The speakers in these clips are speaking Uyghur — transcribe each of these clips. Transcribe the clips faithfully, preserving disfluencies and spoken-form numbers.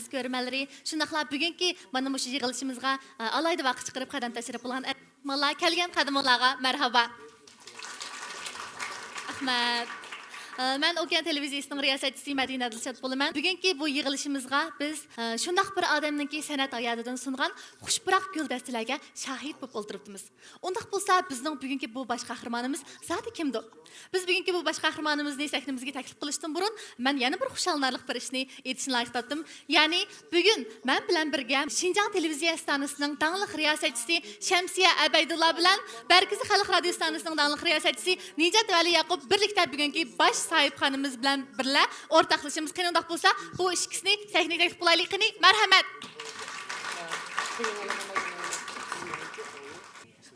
كۆرۈرمەنلىرى، شۇنداقلا بۈگۈنكى مانا مۇشۇ يىغىلىشىمىزغا، ئە، ئالاھىدە ۋاقىت چىقىرىپ قەدەم تەشرىپ قىلغان مېھمانلار، كەلگەن قەدىمىڭلارغا مەرھابا. رەھمەت. ئە، مەن ئوكيان تېلېۋىزىيىسىنىڭ رىياسەتچىسى مەدىنە دىلشات بولىمەن. بۈگۈنكى بۇ يىغىلىشىمىزغا بىز، ئە، شۇنداق بىر ئادەمنىڭكى سەنئەت ھاياتىدىن سۇنغان خۇش پۇراق گۈلدەستىلەرگە شاھىت بولۇپ ئولتۇرۇپتىمىز. ئۇنداق بولسا، بىزنىڭ بۈگۈنكى بۇ باش قەھرىمانىمىز زادى كىمدۇ؟ بىز بۈگۈنكى بۇ باش قەھرىمانىمىزنى سەھنىمىزگە تەكلىپ قىلىشتىن بۇرۇن، مەن يەنە بىر خۇشاللىنارلىق بىر ئىشنى ئېيتىشنى لايىق تاپتىم. يەنى، بۈگۈن مەن بىلەن بىرگە شىنجاڭ تېلېۋىزىيە ئىستانسىسىنىڭ داڭلىق رىياسەتچىسى شەمسىيە ئەبەيدۇللا بىلەن مەركىزىي خەلق رادىيو ئىستانسىسىنىڭ داڭلىق رىياسەتچىسى نىجات ۋەلى ياقۇپ بىرلىكتە بۈگۈنكى باش ساھىبخانىمىز بىلەن بىرلە ئورتاقلىشىمىز. قېنى، ئۇنداق بولسا، بۇ ئىككىسىنى سەھنىگە تەكلىپ قىلايلى، قېنى، مەرھەمەت.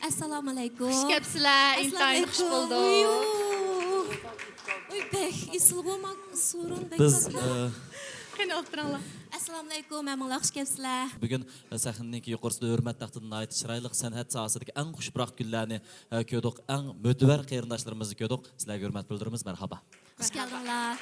ئەسسالامۇئەلەيكۇم. خۇش كەپسىلەر، ئىنتايىن خۇش ئەسسالامۇئەلەيكۇم. بولدۇق. ئۇي، ئۇي، بەك ئېسىلغۇ، ما-، سورۇن بەك بىز، تاتلىق. ئە، قېنى، ئولتۇرۇڭلار. ئەسسالامۇئەلەيكۇم، ھەممىڭلار خۇش كەپسىلەر. بۈگۈن، ئە، سەھنىنىڭكى يۇقىرىسىدا ھۆرمەت تەختىدىن ناھايىتى چىرايلىق سەنئەت ساھەسىدىكى ئەڭ خۇش پۇراق گۈللەرنى، ئە، كۆردۇق، ئەڭ مۆتىۋەر قېرىنداشلىرىمىزنى كۆردۇق. سىلەرگە ھۆرمەت بىلدۈرىمىز، مەرھابا. خۇش كەلدىڭلار.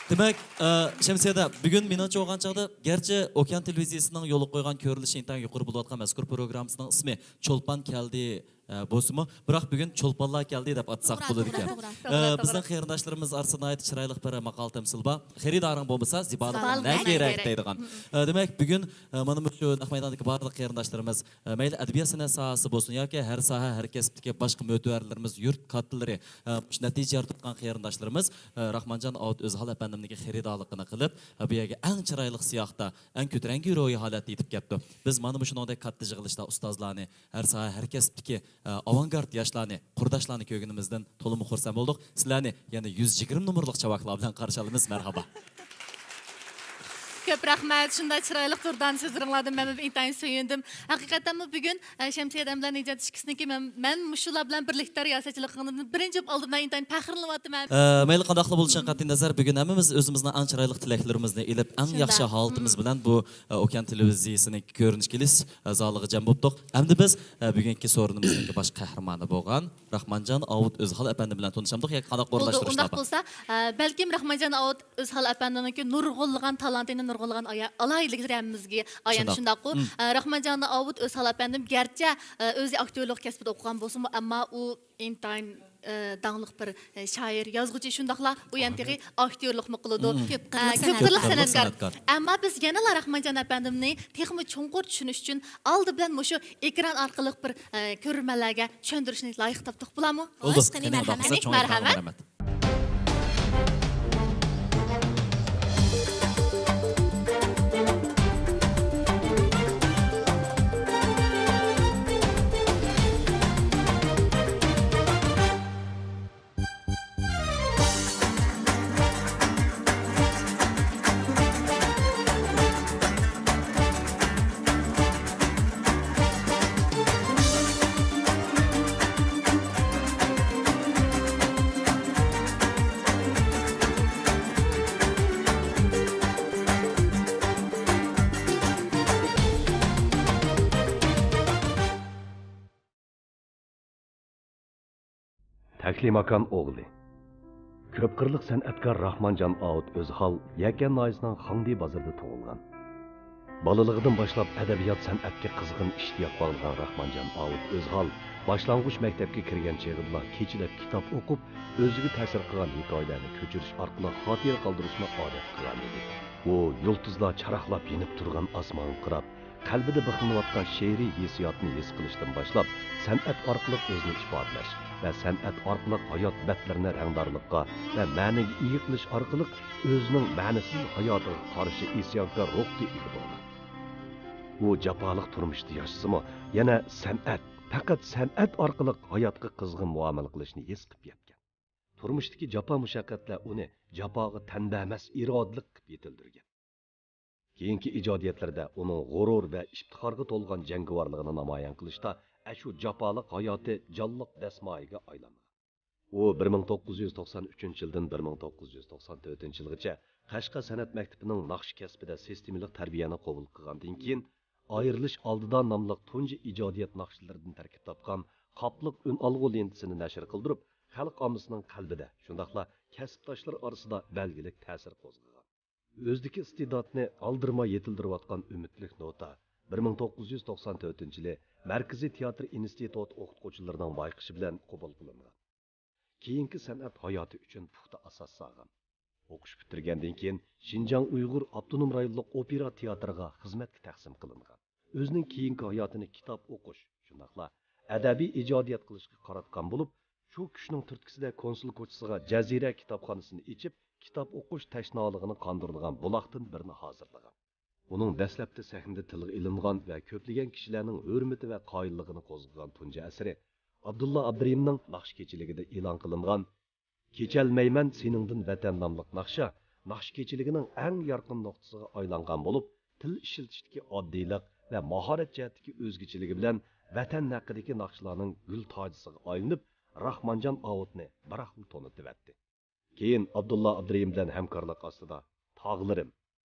دېمەك، ئە، شەمسىيەدە، بۈگۈن مېنىڭچە بولغان چاغدا، گەرچە ئوكيان تېلېۋىزىيىسىنىڭ يولغا قويغان كۆرۈلۈشى ئىنتايىن يۇقىرى بولۇۋاتقان مەزكۇر پروگراممىسىنىڭ ئىسمى چولپان كەلدى، ئە، بولسىمۇ، بىراق بۈگۈن چولپانلار كەلدى دەپ ئاتىساق توغرا، بولىدىكەن. توغرا، توغرا. ئە، توغرا، بىزنىڭ توغرا. قېرىنداشلىرىمىز ئارىسىدا ناھايىتى چىرايلىق بىر ماقال تەمسىلى بار. خېرىدارىڭ بولمىسا، زىبالىق زىبالىق نە نە كېرەك كېرەك؟ دەيدىغان. مم. ئە، دېمەك، بۈگۈن، ئە، مانا مۇشۇ نەق مەيداندىكى بارلىق قېرىنداشلىرىمىز، ئە، مەيلى ئەدەبىيات سەنئەت ساھەسى بولسۇن ياكى ھەر ساھە، ھەر كەسىپتىكى باشقا مۆتىۋەرلىرىمىز، يۇرت كاتتىلىرى، ئە، مۇشۇ نەتىجە يارىتىۋاتقان قېرىنداشلىرىمىز، ئە، راخمانجان ئاۋۇت ئۆزھال ئەپەندىمنىڭكى خېرىدارلىقىنى قىلىپ، ئە، بۇ يەرگە ئەڭ چىرايلىق سىياقتا، ئەڭ كۆتۈرەڭگۈ روھىي ھالەتتە يېتىپ كەپتۇ. بىز مانا مۇشۇنىڭدەك كاتتا يىغىلىشتا ئۇستازلارنى، ھەر ساھە، ھەر كەسىپتىكى، ئە، ئاۋانگارت ياشلارنى، قۇرداشلارنى كۆرگىنىمىزدىن تولىمۇ خۇرسەن بولدۇق. سىلەرنى يەنە يۈز يىگىرمە نومۇرلۇق چاۋاكلار بىلەن قارشى ئالىمىز. مەرھابا. كۆپ رەھمەت. شۇنداق چىرايلىق دۇردانە سۆزلىرىڭلاردىن مەن ئىنتايىن سۆيۈندۈم. ھەقىقەتەنمۇ بۈگۈن، ئە، شەمسىيە ئادەم بىلەن نىجات ئىككىسىنىڭكى مەن، مەن مۇشۇلار بىلەن بىرلىكتە رىياسەتچىلىك قىلغىنىمدىن بىرىنچى بولۇپ ئالدىمدا ئىنتايىن پەخىرلىنىۋاتىمەن. ئە، مەيلى قانداقلا بولۇشىدىن قەتئىي نەزەر، بۈگۈن ھەممىمىز ئۆزىمىزنىڭ ئەڭ چىرايلىق تىلەكلىرىمىزنى ئېلىپ، ئەڭ شۇنداق. ياخشى ھالىتىمىز بىلەن بۇ، ئە، ئوكيان تېلېۋىزىيىسىنىڭ كۆرۈنۈش كېلىش، ئە، زالىغا جەم بوپتۇق. ئەمدى بىز، ئە، بۈگۈنكى سورۇنىمىزنىڭكى باش قەھرىمانى بولغان راخمانجان ئاۋۇت ئۆزھال ئەپەندى بىلەن تونۇشامدۇق ياكى قانداق بولدى، ئورۇنلاشتۇرۇشنى ئۇنداق ئاپا؟ بولسا، ئە، بەلكىم راخمانجان ئاۋۇت ئۆزھال ئەپەندىنىڭكى نۇرغۇنلىغان تالانتىنى نۇرغۇنلىغان ئايا-، ئالاھىدىلىكلىرى ھەممىمىزگە ئايان، شۇنداق. شۇنداققۇ؟ مم. ئە، راخمانجان ئاۋۇت ئۆزھال ئەپەندىم گەرچە، ئە، ئۆزى ئاكتيورلۇق كەسپىدە ئوقۇغان بولسىمۇ، ئەمما ئۇ ئىنتايىن، ئە، داڭلىق بىر، ئە، شائىر، يازغۇچى، شۇنداقلا ئۇ يەنە تېخى ئاكتيورلۇقمۇ قىلىدۇ. مم. كۆپ ئە، قىرلىق كۆپ قىرلىق سەنئەتكار. سەنئەتكار. ئەمما بىز يەنىلا راخمانجان ئەپەندىمنى تېخىمۇ چوڭقۇر چۈشىنىش ئۈچۈن ئالدى بىلەن مۇشۇ ئېكران ئارقىلىق بىر، ئە، كۆرۈرمەنلەرگە چۈشەندۈرۈشنى لايىق تاپتۇق، بولامۇ؟ بولدى. خوش، قېنى، قېنى، مەرھەمەت. چوڭ مەرھەمەت. مەرھەمەت. تەكلىماكان ئوغلى. كۆپ قىرلىق سەنئەتكار راخمانجان ئاۋۇت ئۆزھال يەكەن ناھىيەسىنىڭ خاڭدى بازىرىدا تۇغۇلغان. بالىلىقىدىن باشلاپ ئەدەبىيات سەنئەتكە قىزغىن ئىشتىياق باغلىغان راخمانجان ئاۋۇت ئۆزھال باشلانغۇچ مەكتەپكە كىرگەن چېغىدىلا كېچىلەپ كىتاب ئوقۇپ، ئۆزىگە تەسىر قىلغان ھېكايىلەرنى كۆچۈرۈش ئارقىلىق خاتىرە قالدۇرۇشنى ئادەت قىلغانىدى. ئۇ يۇلتۇزلار چاراقلاپ يېنىپ تۇرغان ئاسمانغا قاراپ، قەلبىدە بىخلىنىۋاتقان شېئىرىي ھېسسىياتنى ھېس قىلىشتىن باشلاپ، سەنئەت ئارقىلىق ئۆزىنى ئىپادىلەش ۋە سەنئەت ئارقىلىق ھايات بەتلىرىنى رەڭدارلىققا ۋە مەنىگە ئىگە قىلىش ئارقىلىق ئۆزىنىڭ مەنىسىز ھاياتىغا قارشى ئىسيانكار روھقا ئىگە بولغان. ئۇ جاپالىق تۇرمۇشتا ياشىسىمۇ، يەنە سەنئەت، پەقەت سەنئەت ئارقىلىق ھاياتقا قىزغىن مۇئامىلە قىلىشنى ھېس قىلىپ يەتكەن. تۇرمۇشتىكى جاپا-مۇشەققەتلەر ئۇنى جاپاغا تەن بەرمەس ئىرادىلىك قىلىپ يېتىلدۈرگەن. كېيىنكى ئىجادىيەتلىرىدە ئۇنىڭ غۇرۇر ۋە ئىپتىخارغا تولغان جەڭگىۋارلىقىنى نامايان قىلىشتا ئەشۇ جاپالىق ھاياتى جانلىق دەسمايىگە ئايلانغان. ئۇ بىر مىڭ توققۇز يۈز توقسان ئۈچىنچى يىلدىن بىر مىڭ توققۇز يۈز توقسان تۆتىنچى يىلغىچە قەشقەر سەنئەت مەكتىپىنىڭ ناخشا كەسپىدە سىستېمىلىق تەربىيەنى قوبۇل قىلغاندىن كېيىن، ئايرىلىش ئالدىدا ناملىق تۇنجى ئىجادىيەت ناخشىلىرىدىن تەركىب تاپقان قاپلىق ئۈنئالغۇ لېنتىسىنى نەشر قىلدۇرۇپ، خەلق ئاممىسىنىڭ قەلبىدە، شۇنداقلا كەسىپداشلىرى ئارىسىدا بەلگىلىك تەسىر قوزغىغان. ئۆزىدىكى ئىستېداتنى ئالدىرىماي يېتىلدۈرۈۋاتقان ئۈمىدلىك نوتا بىر مىڭ توققۇز يۈز توقسان تۆتىنچى يىلى مەركىزىي تىياتىر ئىنستىتۇتى ئوقۇتقۇچىلىرىنىڭ بايقىشى بىلەن قوبۇل قىلىنغان. كېيىنكى سەنئەت ھاياتى ئۈچۈن پۇختا ئاساس سالغان. ئوقۇش پۈتتۈرگەندىن كېيىن شىنجاڭ ئۇيغۇر ئاپتونوم رايونلۇق ئوپېرا تىياتىرىغا خىزمەتكە تەقسىم قىلىنغان. ئۆزىنىڭ كېيىنكى ھاياتىنى كىتاب ئوقۇش، شۇنداقلا ئەدەبىي ئىجادىيەت قىلىشقا قاراتقان بولۇپ، شۇ كۈچنىڭ تۈرتكىسىدە كونسۇل كوچىسىغا جەزىرە كىتابخانىسىنى ئېچىپ، كىتاب ئوقۇش تەشنالىقىنى قاندۇرىدىغان بۇلاقتىن بىرنى ھازىرلىغان. ئۇنىڭ دەسلەپتە سەھنىدە تىلغا ئېلىنغان ۋە كۆپلىگەن كىشىلەرنىڭ ھۆرمىتى ۋە قايىللىقىنى قوزغىغان تۇنجى ئەسىرى ئابدۇللا ئابدۇرېھىمنىڭ ناخشا كېچىلىكىدە ئېلان قىلىنغان كېچەلمەيمەن سېنىڭدىن ۋەتەن ناملىق ناخشا، ناخشا كېچىلىكىنىڭ ئەڭ يارقىن نۇقتىسىغا ئايلانغان بولۇپ، تىل ئىشلىتىشتىكى ئاددىيلىق ۋە ماھارەت جەھەتتىكى ئۆزگىچىلىكى بىلەن ۋەتەن ھەققىدىكى ناخشىلارنىڭ گۈل تاجىسىغا ئايلىنىپ، راخمانجان ئاۋۇتنى بىراقلا تونۇتۇۋەتتى. كېيىن ئابدۇللا ئابدۇرېھىم بىلەن ھەمكارلىق ئاستىدا تاغلىرىم،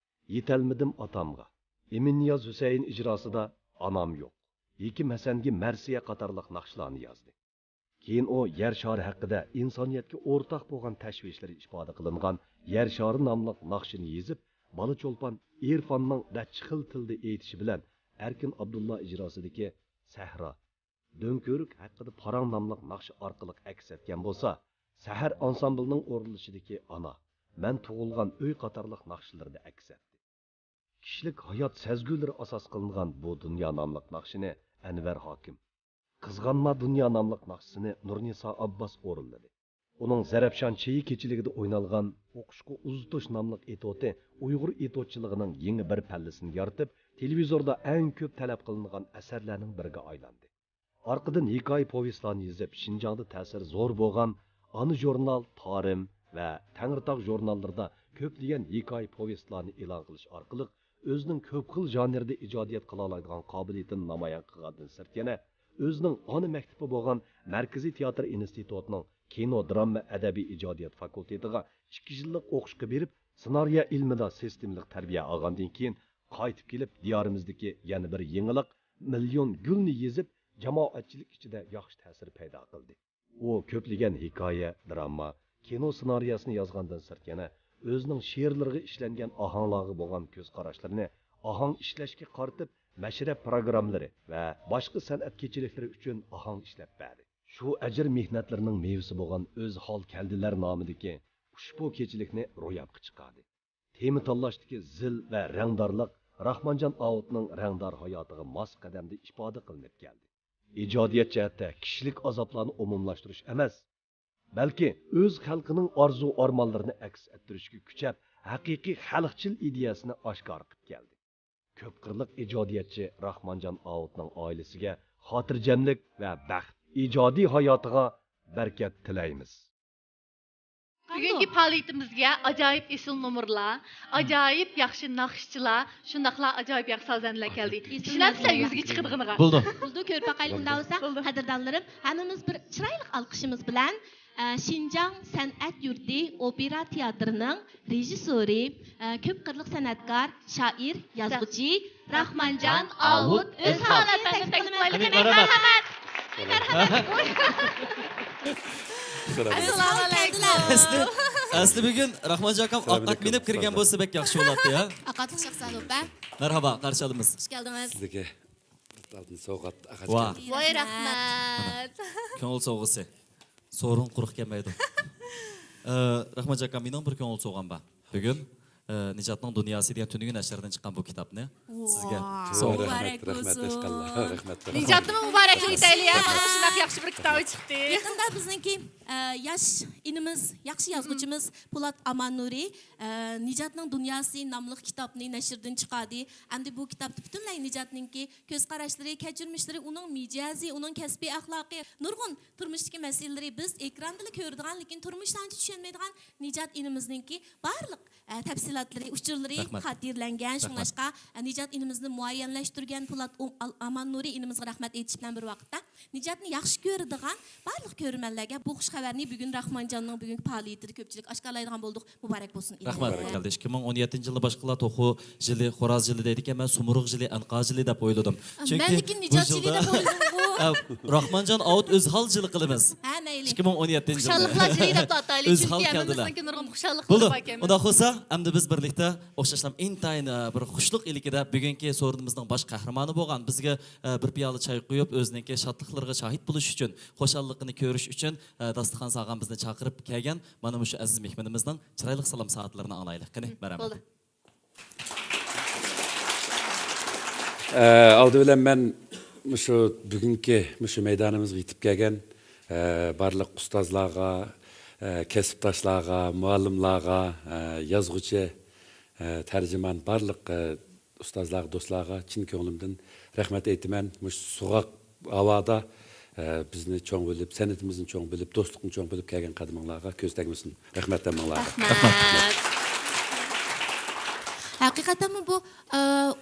يېتەلمىدىم ئاتامغا، ئىمىننىياز ھۈسەيىن ئىجراسىدا ئانام يوق، ھېكىم ھەسەنگە مەرسىيە قاتارلىق ناخشىلارنى يازدى. كېيىن ئۇ يەر شارى ھەققىدە ئىنسانىيەتكە ئورتاق بولغان تەشۋىشلىرى ئىپادە قىلىنغان يەر شارى ناملىق ناخشىنى يېزىپ، بالا چولپان ئېرفاننىڭ نەچچە خىل تىلدا ئېيتىشى بىلەن ئەركىن ئابدۇللا ئىجراسىدىكى سەھرا، دۆڭكۆۋرۈك ھەققىدە پاراڭ ناملىق ناخشا ئارقىلىق ئەكس ئەتكەن بولسا، سەھەر ئانسامبىلنىڭ ئورۇنلىشىدىكى ئانا، مەن تۇغۇلغان ئۆي قاتارلىق ناخشىلىرىدا ئەكس ئەتتى. كىشىلىك ھايات سەزگۈلىرى ئاساس قىلىنغان بۇ دۇنيا ناملىق ناخشىنى ئەنۋەر ھاكىم، قىزغانما دۇنيا ناملىق ناخشىسىنى نۇرنىسا ئابباس ئورۇنلىدى. ئۇنىڭ زەرەپشان چېيى كېچىلىكىدە ئوينالغان ئوقۇشقا ئۇزىتىش ناملىق ئېتوتى ئۇيغۇر ئېتوتچىلىقىنىڭ يېڭى بىر پەللىسىنى يارىتىپ، تېلېۋىزوردا ئەڭ كۆپ تەلەپ قىلىنغان ئەسەرلەرنىڭ بىرىگە ئايلاندى. ئارقىدىن ھېكايە پوۋېستلارنى يېزىپ، شىنجاڭدا تەسىرى زور بولغان ئانا ژۇرنال، تارىم ۋە تەڭرىتاغ ژۇرناللىرىدا كۆپلىگەن ھېكايە پوۋېستلارنى ئېلان قىلىش ئارقىلىق ئۆزىنىڭ كۆپ خىل ژانىردا ئىجادىيەت قىلالايدىغان قابىلىيىتىنى نامايان قىلغاندىن سىرت يەنە ئۆزىنىڭ ئانا مەكتىپى بولغان مەركىزىي تىياتىر ئىنستىتۇتىنىڭ كىنو، دراما، ئەدەبىي ئىجادىيەت فاكۇلتېتىغا ئىككى يىللىق ئوقۇشقا بېرىپ، سېنارىيە ئىلمىدا سىستېمىلىق تەربىيە ئالغاندىن كېيىن، قايتىپ كېلىپ، دىيارىمىزدىكى يەنە بىر يېڭىلىق، مىليون گۈلنى يېزىپ، جامائەتچىلىك ئىچىدە ياخشى تەسىر پەيدا قىلدى. ئۇ كۆپلىگەن ھېكايە، دراما، كىنو سېنارىيەسىنى يازغاندىن سىرت يەنە ئۆزىنىڭ شېئىرلىرىغا ئىشلەنگەن ئاھاڭلارغا بولغان كۆز قاراشلىرىنى ئاھاڭ ئىشلەشكە قارىتىپ، مەشرەپ پىروگراممىلىرى ۋە باشقا سەنئەت كېچىلىكلىرى ئۈچۈن ئاھاڭ ئىشلەپ بەردى. شۇ ئەجىر مېھنەتلىرىنىڭ مېۋىسى بولغان ئۆزھال كەلدىلەر نامىدىكى ئۇشبۇ كېچىلىكنى روياپقا چىقاردى. تېما تاللاشتىكى زىل ۋە رەڭدارلىق راخمانجان ئاۋۇتنىڭ رەڭدار ھاياتىغا ماس قەدەمدە ئىپادە قىلىنىپ كەلدى. ئىجادىيەت جەھەتتە كىشىلىك ئازابلارنى ئومۇملاشتۇرۇش ئەمەس، بەلكى ئۆز خەلقىنىڭ ئارزۇ-ئارمانلىرىنى ئەكس ئەتتۈرۈشكە كۈچەپ، ھەقىقىي خەلقچىل ئىدىيەسىنى ئاشكارا قىلىپ كەلدى. كۆپ قىرلىق ئىجادىيەتچى راخمانجان ئاۋۇتنىڭ ئائىلىسىگە خاتىرجەملىك ۋە بەخت، ئىجادىي ھاياتىغا بەرىكەت تىلەيمىز. بۈگۈنكى پائالىيىتىمىزگە ئاجايىپ ئېسىل نومۇرلار، ئاجايىپ ياخشى ناخشىچىلار، شۇنداقلا ئاجايىپ ياخشى سازەندىلەر كەلدى. ئىشىنەمسىلەر يۈزگە چىقىدىغىنىغا؟ بولدى. بولدى، كۆرۈپ باقايلى ئۇنداق بولسا. بولدى. قەدىردانلىرىم، ھەممىمىز بىر چىرايلىق ئالقىشىمىز بىلەن، ئە، شىنجاڭ سەنئەت يۇرتى ئوپېرا تىياتىرىنىڭ رېژىسسورى، ئە، كۆپ قىرلىق سەنئەتكار، شائىر، يازغۇچى، راخمانجان ئاۋۇت ئۆزھالى ئەپەندىنى تەكلىپ قىلىمىز. مەرھەمەت. مەرھەمەت. ئەسلى، ئەسلى بۈگۈن راخمانجان ئاكام ئاق ئات مىنىپ كىرگەن بولسا بەك ياخشى بولاتتى يا. ئاق ئاتلىق شاھزادە ئوپا. مەرھابا، قارشى ئالىمىز. خۇش كەلدىڭىز. سىزگە ئالدىن سوۋغات. ۋاھ. ۋاي، رەھمەت. كۆڭۈل سوۋغىسى. سورۇن قۇرۇق كەلمەيدۇ. ئە، راخمانجان ئاكا، مېنىڭ بىر كۆڭۈل سوۋغام بار. بۈگۈن، ئە، نىجاتنىڭ دۇنياسى دېگەن تۈنۈگۈن نەشردىن چىققان بۇ كىتابنى سىزگە سوۋغا. رەھمەت، رەھمەت، رەھمەت، مۇبارەك بولسۇن. رەھمەت، رەھمەت. نىجاتنىمۇ مۇبارەك ئېيتايلى، يا، مانا مۇشۇنداق ياخشى بىر كىتابى چىقتى. يېقىندا بىزنىڭكى، ئە، ياش ئىنىمىز، ياخشى يازغۇچىمىز پولات ئاماننۇرى، ئە، نىجاتنىڭ دۇنياسى ناملىق كىتابنى نەشردىن چىقاردى. ئەمدى بۇ كىتابتا پۈتۈنلەي نىجاتنىڭكى كۆز قاراشلىرى، كەچۈرمىشلىرى، ئۇنىڭ مىجەزى، ئۇنىڭ كەسپىي ئەخلاقى، نۇرغۇن تۇرمۇشتىكى مەسىلىلىرى، بىز ئېكراندىلا كۆرىدىغان، لېكىن تۇرمۇشتا ئانچە چۈشەنمەيدىغان نىجات ئىنىمىزنىڭكى بارلىق، ئە، تەپسىلاتلىرى، ئۇچۇرلىرى خاتىرىلەنگەن. شۇڭلاشقا، ئە، نىجات ئىنىمىزنى مۇئەييەنلەشتۈرگەن پولات ئو-، ئال-، ئاماننۇرى ئىنىمىزغا رەھمەت ئېيتىش بىلەن بىر ۋاقىتتا، نىجاتنى ياخشى كۆرىدىغان بارلىق كۆرۈرمەنلەرگە بۇ خۇش خەۋەرنى بۈگۈن راخمانجاننىڭ بۈگۈنكى پائالىيىتىدە كۆپچىلىككە ئاشكارىلايدىغان بولدۇق. مۇبارەك بولسۇن، ئىنىم. رەھمەت. بارەكەللا. ئىككى مىڭ ئون يەتتىنچى يىلدا باشقىلار توخۇ ژىلى، خوراز ژىلى دەيدىكەن، مەن سۇمۇرغ ژىلى، ئەنقا ژىلى دەپ ئويلىدىم. چۈنكى مەن لېكىن بۇ نىجات ژىلى دەپ ئويلىدىمغۇ. ئە، راخمانجان ئاۋۇت ئۆزھال جىلى قىلىمىز. ھە، مەيلى. ئىككى مىڭ ئون يەتتىنچى يىلدا. خۇشاللىقلار جىلى دەپ ئاتايلى، ئۆزھال چۈنكى كەلدىلەر. ھەممىمىزنىڭكى نۇرغۇن خۇشاللىقلىرى بولىدۇ، باركەن. ئۇنداق بولسا، ئەمدى بىز بىرلىكتە ئوخشاشلا ئىنتايىن، ئە، بىر خۇشلۇق ئىلكىدە بۈگۈنكى سورۇنىمىزنىڭ باش قەھرىمانى بولغان، بىزگە، ئە، بىر پىيالە چاي قۇيۇپ، ئۆزىنىڭكى شادلىقلىرىغا شاھىت بولۇش ئۈچۈن، خۇشاللىقىنى كۆرۈش ئۈچۈن، ئە، داستىخان سالغان، بىزنى چاقىرىپ كەلگەن مانا مۇشۇ ئەزىز مېھمىنىمىزنىڭ چىرايلىق سالام سائەتلىرىنى ئاڭلايلى. قېنى، مەرھەمەت. بولدى. ئە، ئالدى بىلەن مەن مۇشۇ بۈگۈنكى مۇشۇ مەيدانىمىزغا يېتىپ كەلگەن، ئە، بارلىق ئۇستازلارغا، ئە، كەسىپداشلارغا، مۇئەللىملارغا، ئە، يازغۇچى، ئە، تەرجىمان، بارلىق، ئە، ئۇستازلارغا، دوستلارغا چىن كۆڭلۈمدىن رەھمەت ئېيتىمەن. مۇشۇ سوغۇق ھاۋادا، ئە، بىزنى چوڭ بىلىپ، سەنئىتىمىزنى چوڭ بىلىپ، دوستلۇقنى چوڭ بىلىپ كەلگەن قەدىمىڭلارغا كۆز تەگمىسۇن. رەھمەت ھەممىڭلارغا. رەھمەت. ھەقىقەتەنمۇ بۇ، ئە،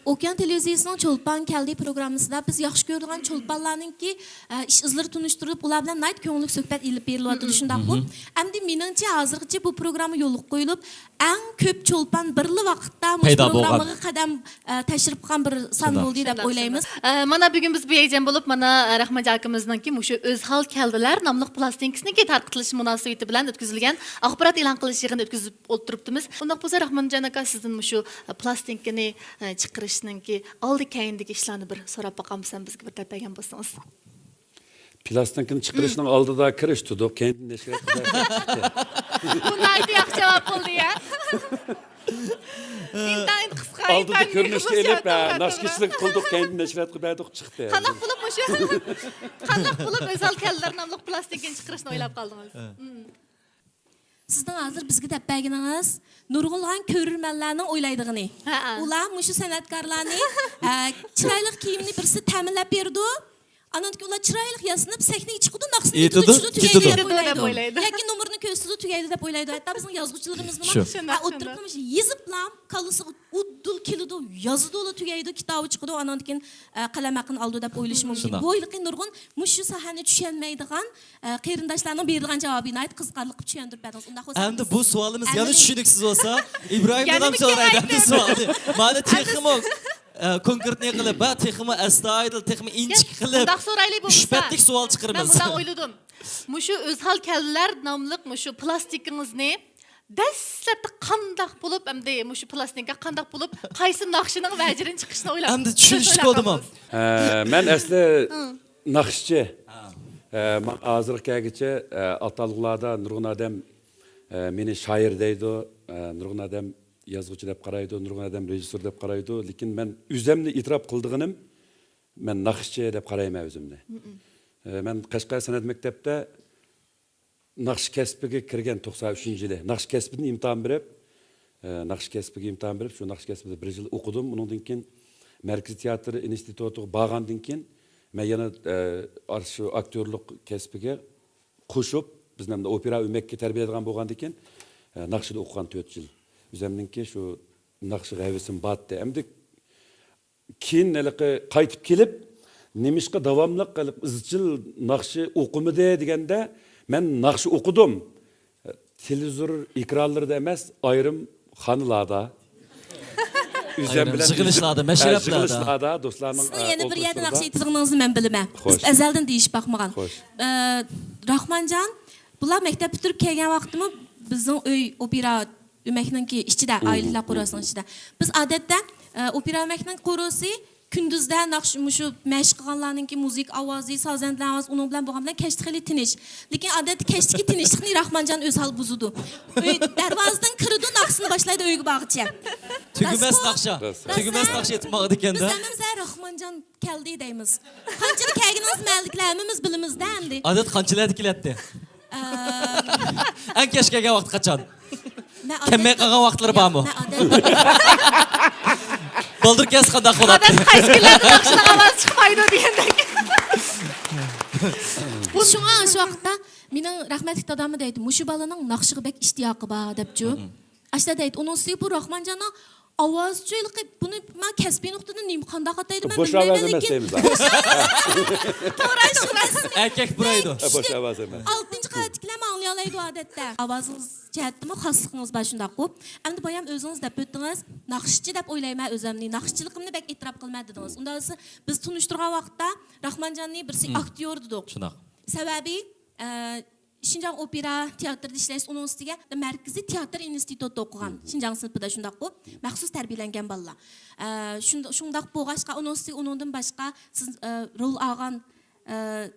ئوكيان تېلېۋىزىيىسىنىڭ چولپان كەلدى پروگراممىسىدا بىز ياخشى كۆرىدىغان چولپانلارنىڭكى، ئە، ئىش ئىزلىرى تونۇشتۇرۇلۇپ، ئۇلار بىلەن ناھايىتى كۆڭۈللۈك سۆھبەت ئېلىپ بېرىلىۋاتىدۇ، شۇنداقمۇ؟ مم. ئەمدى مېنىڭچە ھازىرغىچە بۇ پروگرامما يولغا قويۇلۇپ، ئەڭ كۆپ چولپان بىرلا ۋاقىتتا مۇشۇ پەيدا بولغان. پروگراممىغا قەدەم، ئە، تەشرىپ قىلغان بىر سان شۇنداق. بولدى دەپ شۇنداق، ئويلايمىز. شۇنداق. ئە، مانا بۈگۈن بىز بۇ ھەيجان بولۇپ، مانا، ئە، راخمانجان ئاكىمىزنىڭكى مۇشۇ ئۆزھال كەلدىلەر ناملىق پلاستىنكىسىنىڭكى تارقىتىلىشى مۇناسىۋىتى بىلەن ئۆتكۈزۈلگەن ئاخبارات ئېلان قىلىش يىغىنى ئۆتكۈزۈپ ئولتۇرۇپتىمىز. ئۇنداق بولسا، راخمانجان ئاكا، سىزدىن مۇشۇ، ئە، پلاستىنكىنى، ئە، چىقىرىشنىڭكى ئالدى كەينىدىكى ئىشلارنى بىر سوراپ باقامسەن، بىزگە بىر دەپ بەرگەن بولسىڭىز. پلاستىنكىنى چىقىرىشنىڭ ئالدىدا كىرىش تۇتۇق، كەينىدىن نەشرىيات قىلىپ بەردۇق، چىقتى. بۇ ناھايىتى ياخشى جاۋاب بولدى يا. ئىنتايىن قىسقا، ئالدىدا ئىنتايىن كۆرۈنۈشكە ئېلىپ، ھە، توغرا، ناخشىچىلىك قىلدۇق، كەينىدىن نەشرىيات قىلىپ بەردۇق، چىقتى. قانداق بولۇپ مۇشۇ، قانداق بولۇپ ئۆزھال كەلدىلەر ناملىق پلاستىنكىنى چىقىرىشنى ئويلاپ قالدىڭىز؟ ھە. مم. سىزنىڭ ھازىر بىزگە دەپ بەرگىنىڭىز نۇرغۇنلىغان كۆرۈرمەنلەرنىڭ ئويلايدىغىنى. ھەئە. ئۇلار مۇشۇ سەنئەتكارلارنى، ئە، چىرايلىق كىيىمنى بىرسى تەمىنلەپ بېرىدۇ. ئاندىن كېيىن ئۇلار چىرايلىق ياسىنىپ سەھنىگە چىقىدۇ، ناخشىنى ئېيتىدۇ، ئېيتىدۇ، چۈشىدۇ، تۈگەيدۇ كېتىدۇ دەپ دەپ ئويلايدۇ. ئويلايدۇ. ياكى نومۇرنى كۆرسىتىدۇ، تۈگەيدۇ دەپ ئويلايدۇ. ھەتتا بىزنىڭ يازغۇچىلىرىمىزمۇ، شۇ. شۇنداق، ئە، شۇنداق. ئولتۇرۇپ مۇشۇ يېزىپلا كاللىسىغا ئۇدۇل كېلىدۇ، يازىدۇلا تۈگەيدۇ، كىتابى چىقىدۇ، ئانان كېيىن، ئە، قەلەم ھەققىنى ئالىدۇ دەپ ئويلىشى مۇمكىن. شۇنداق. بۇ ھېلىقى نۇرغۇن مۇشۇ ساھەنى چۈشەنمەيدىغان، ئە، قېرىنداشلارنىڭ بېرىدىغان جاۋابى ناھايىتى قىزىقارلىق قىلىپ چۈشەندۈرۈپ بەردىڭىز. ئۇنداق بولسا، ھەمدە بۇ سوئالىمىز يەنە ئەمدى چۈشىنىكسىز بولسا، ئىبراھىم يەنە دادام بىر سورايدۇ، كېڭەيتىپ. ئەمدى سوئالنى. مانا تېخىمۇ، ئە، كونكرېتنى قىلىپ، ھە، تېخىمۇ ئەستايىدىل، تېخىمۇ ئىنچىكە قىلىپ، شۇنداق سورايلى بولمىسا. ئۈچ بەتلىك سوئال چىقىرىمىز. مەن مۇنداق ئويلىدىم. مۇشۇ ئۆزھال كەلدىلەر ناملىق مۇشۇ پلاستىكىڭىزنى دەسلەپتە قانداق بولۇپ، ئەمدى مۇشۇ پلاستىنكا قانداق بولۇپ، قايسى ناخشىنىڭ ۋەجىرىنى چىقىشنى ئويلاپ، ئەمدى چۈشىنىشلىك بولدىمۇ؟ ئە، مەن ئەسلى ھە. ناخشىچى. ھە. ئە، ماڭا ھازىرغا كەلگۈچە، ئە، ئاتا ئالغۇلاردا نۇرغۇن ئادەم، ئە، مېنى شائىر دەيدۇ، ئە، نۇرغۇن ئادەم يازغۇچى دەپ قارايدۇ، نۇرغۇن ئادەم رېژىسسور دەپ قارايدۇ. لېكىن مەن ئۆزۈمنى ئېتىراپ قىلىدىغىنىم، مەن ناخشىچى دەپ قارايمەن ئۆزۈمنى. مم. ئە، مەن قەشقەر سەنئەت مەكتەپتە ناخشا كەسپىگە كىرگەن توقسان ئۈچىنچى يىلى. ناخشا كەسپىدىن ئىمتىھان بېرىپ، ئە، ناخشا كەسپىگە ئىمتىھان بېرىپ، شۇ ناخشا كەسپىدە بىر يىل ئوقۇدۇم. ئۇنىڭدىن كېيىن مەركىزىي تىياتىر ئىنستىتۇتىغا بارغاندىن كېيىن، مەن يەنە، ئە، شۇ ئاكتيورلۇق كەسپىگە قوشۇپ، بىزنى ئەمدى ئوپېرا ئۆمەككە تەربىيەلىگەن بولغاندىن كېيىن، ئە، ناخشىدا ئوقۇغان تۆت يىل. ئۆزەمنىڭكى شۇ ناخشىغا ھەۋىسىم بارتتى. ئەمدى كېيىن ھېلىقى قايتىپ كېلىپ، نېمىشقا داۋاملىق ھېلىقى ئىزچىل ناخشا ئوقۇمىدى دېگەندە، مەن ناخشا ئوقۇدۇم. تېلېۋىزور ئېكرانلىرىدا ئەمەس، ئايرىم خانىلاردا. ئۆزۈم ئايرىم بىلەن يىغىلىشلاردا، ئۆزۈم، مەشرەپلەردە. يىغىلىشلاردا، دوستلارنىڭ، سىزنىڭ ئە، يەنە بىر يەردە ئولتۇرۇشلىرىدا. ناخشا ئېيتىدىغىنىڭىزنى مەن بىلىمەن. خوش. بىز ئەزەلدىن دېيىشىپ باقمىغان. خوش. ئە، راخمانجان، بۇلار مەكتەپ پۈتتۈرۈپ كەلگەن ۋاقىتتىمۇ بىزنىڭ ئۆي ئوپېرا ئۆمەكنىڭكى ئىچىدە، مم، ئائىلىلەر قورۇسىنىڭ ئىچىدە. بىز ئادەتتە، ئە، ئوپېرا ئۆمەكنىڭ قورۇسى كۈندۈزدە ناخشا، مۇشۇ مەشىق قىلغانلارنىڭكى مۇزىكا ئاۋازى، سازەندىلەر ئاۋازى، ئۇنىڭ بىلەن بولغان بىلەن كەچتە خېلى تىنچ. لېكىن ئادەتتە كەچتىكى تىنچلىقنى راخمانجان ئۆزھال بۇزىدۇ. ئۆي دەرۋازىدىن كىرىدۇ، ناخشىسىنى باشلايدۇ ئۆيگە بارغىچە. تۈگىمەس ناخشا. راست. تۈگىمەس ناخشا ئېيتىپ ماڭىدىكەن-دە. بىز ھەممىمىز ھە راخمانجان كەلدى دەيمىز. قانچىلىك كەلگىنىڭىز مەلىكلەر ھەممىمىز بىلىمىز-دە ئەمدى. ئادەتتە قانچىلەردە كېلەتتى؟ ئەم. ئەڭ كەچ كەلگەن ۋاقتى قاچان؟ كەلمەي قالغان ۋاقىتلىرى بارمۇ؟ بالدۇر كەلسە قانداق بولاتتى؟ ئادەتتە قايسى كۈنلەردە ناخشىنىڭ ئاۋازى چىقمايدۇ دېگەندەك. شۇڭا شۇ ۋاقىتتا مېنىڭ رەھمەتلىك داداممۇ دەيدۇ، مۇشۇ بالىنىڭ ناخشىغا بەك ئىشتىياقى بار دەپچۇ. ئاشۇنداق دەيدۇ. ئۇنىڭ ئۈستىگە بۇ راخمانجاننىڭ ئاۋازىچۇ ھېلىقى، بۇنى مەن كەسپىي نۇقتىدىن نېمە قانداق ئاتايدۇ مەن بىلمەيمەن، لېكىن بوش ئاۋاز ئەمەس دەيمىز. توغرا، ئەركەك پۇرايدۇ. بوش ئاۋاز ئەمەس. ئالتىنچى قەۋەتتىكىلەرمۇ ئاڭلىيالايدۇ. ئوينايدۇ ئادەتتە. ئاۋازىڭىز جەھەتتىمۇ خاسلىقىڭىز بار، شۇنداققۇ؟ ئەمدى بايام ئۆزىڭىز دەپ ئۆتتىڭىز، ناخشىچى دەپ ئويلايمەن ئۆزۈمنى، ناخشىچىلىقىمنى بەك ئېتىراپ قىلىمەن دېدىڭىز. ئۇنداق بولسا بىز تونۇشتۇرغان ۋاقىتتا راخمانجاننى بىرسى ئاكتيور دېدۇق. شۇنداق. سەۋەبى، ئە، شىنجاڭ ئوپېرا تېئاتىرىدا ئىشلەش، ئۇنىڭ ئۈستىگە مەركىزىي تېئاتىر ئىنستىتۇتىدا ئوقۇغان، شىنجاڭ سىنىپىدا، شۇنداققۇ؟ مەخسۇس تەربىيەلەنگەن بالىلار. ئە، شۇند-، شۇنداق بولغاچقا، ئۇنىڭ ئۈستىگە ئۇنىڭدىن باشقا سىز، ئە، رول ئالغان، ئە،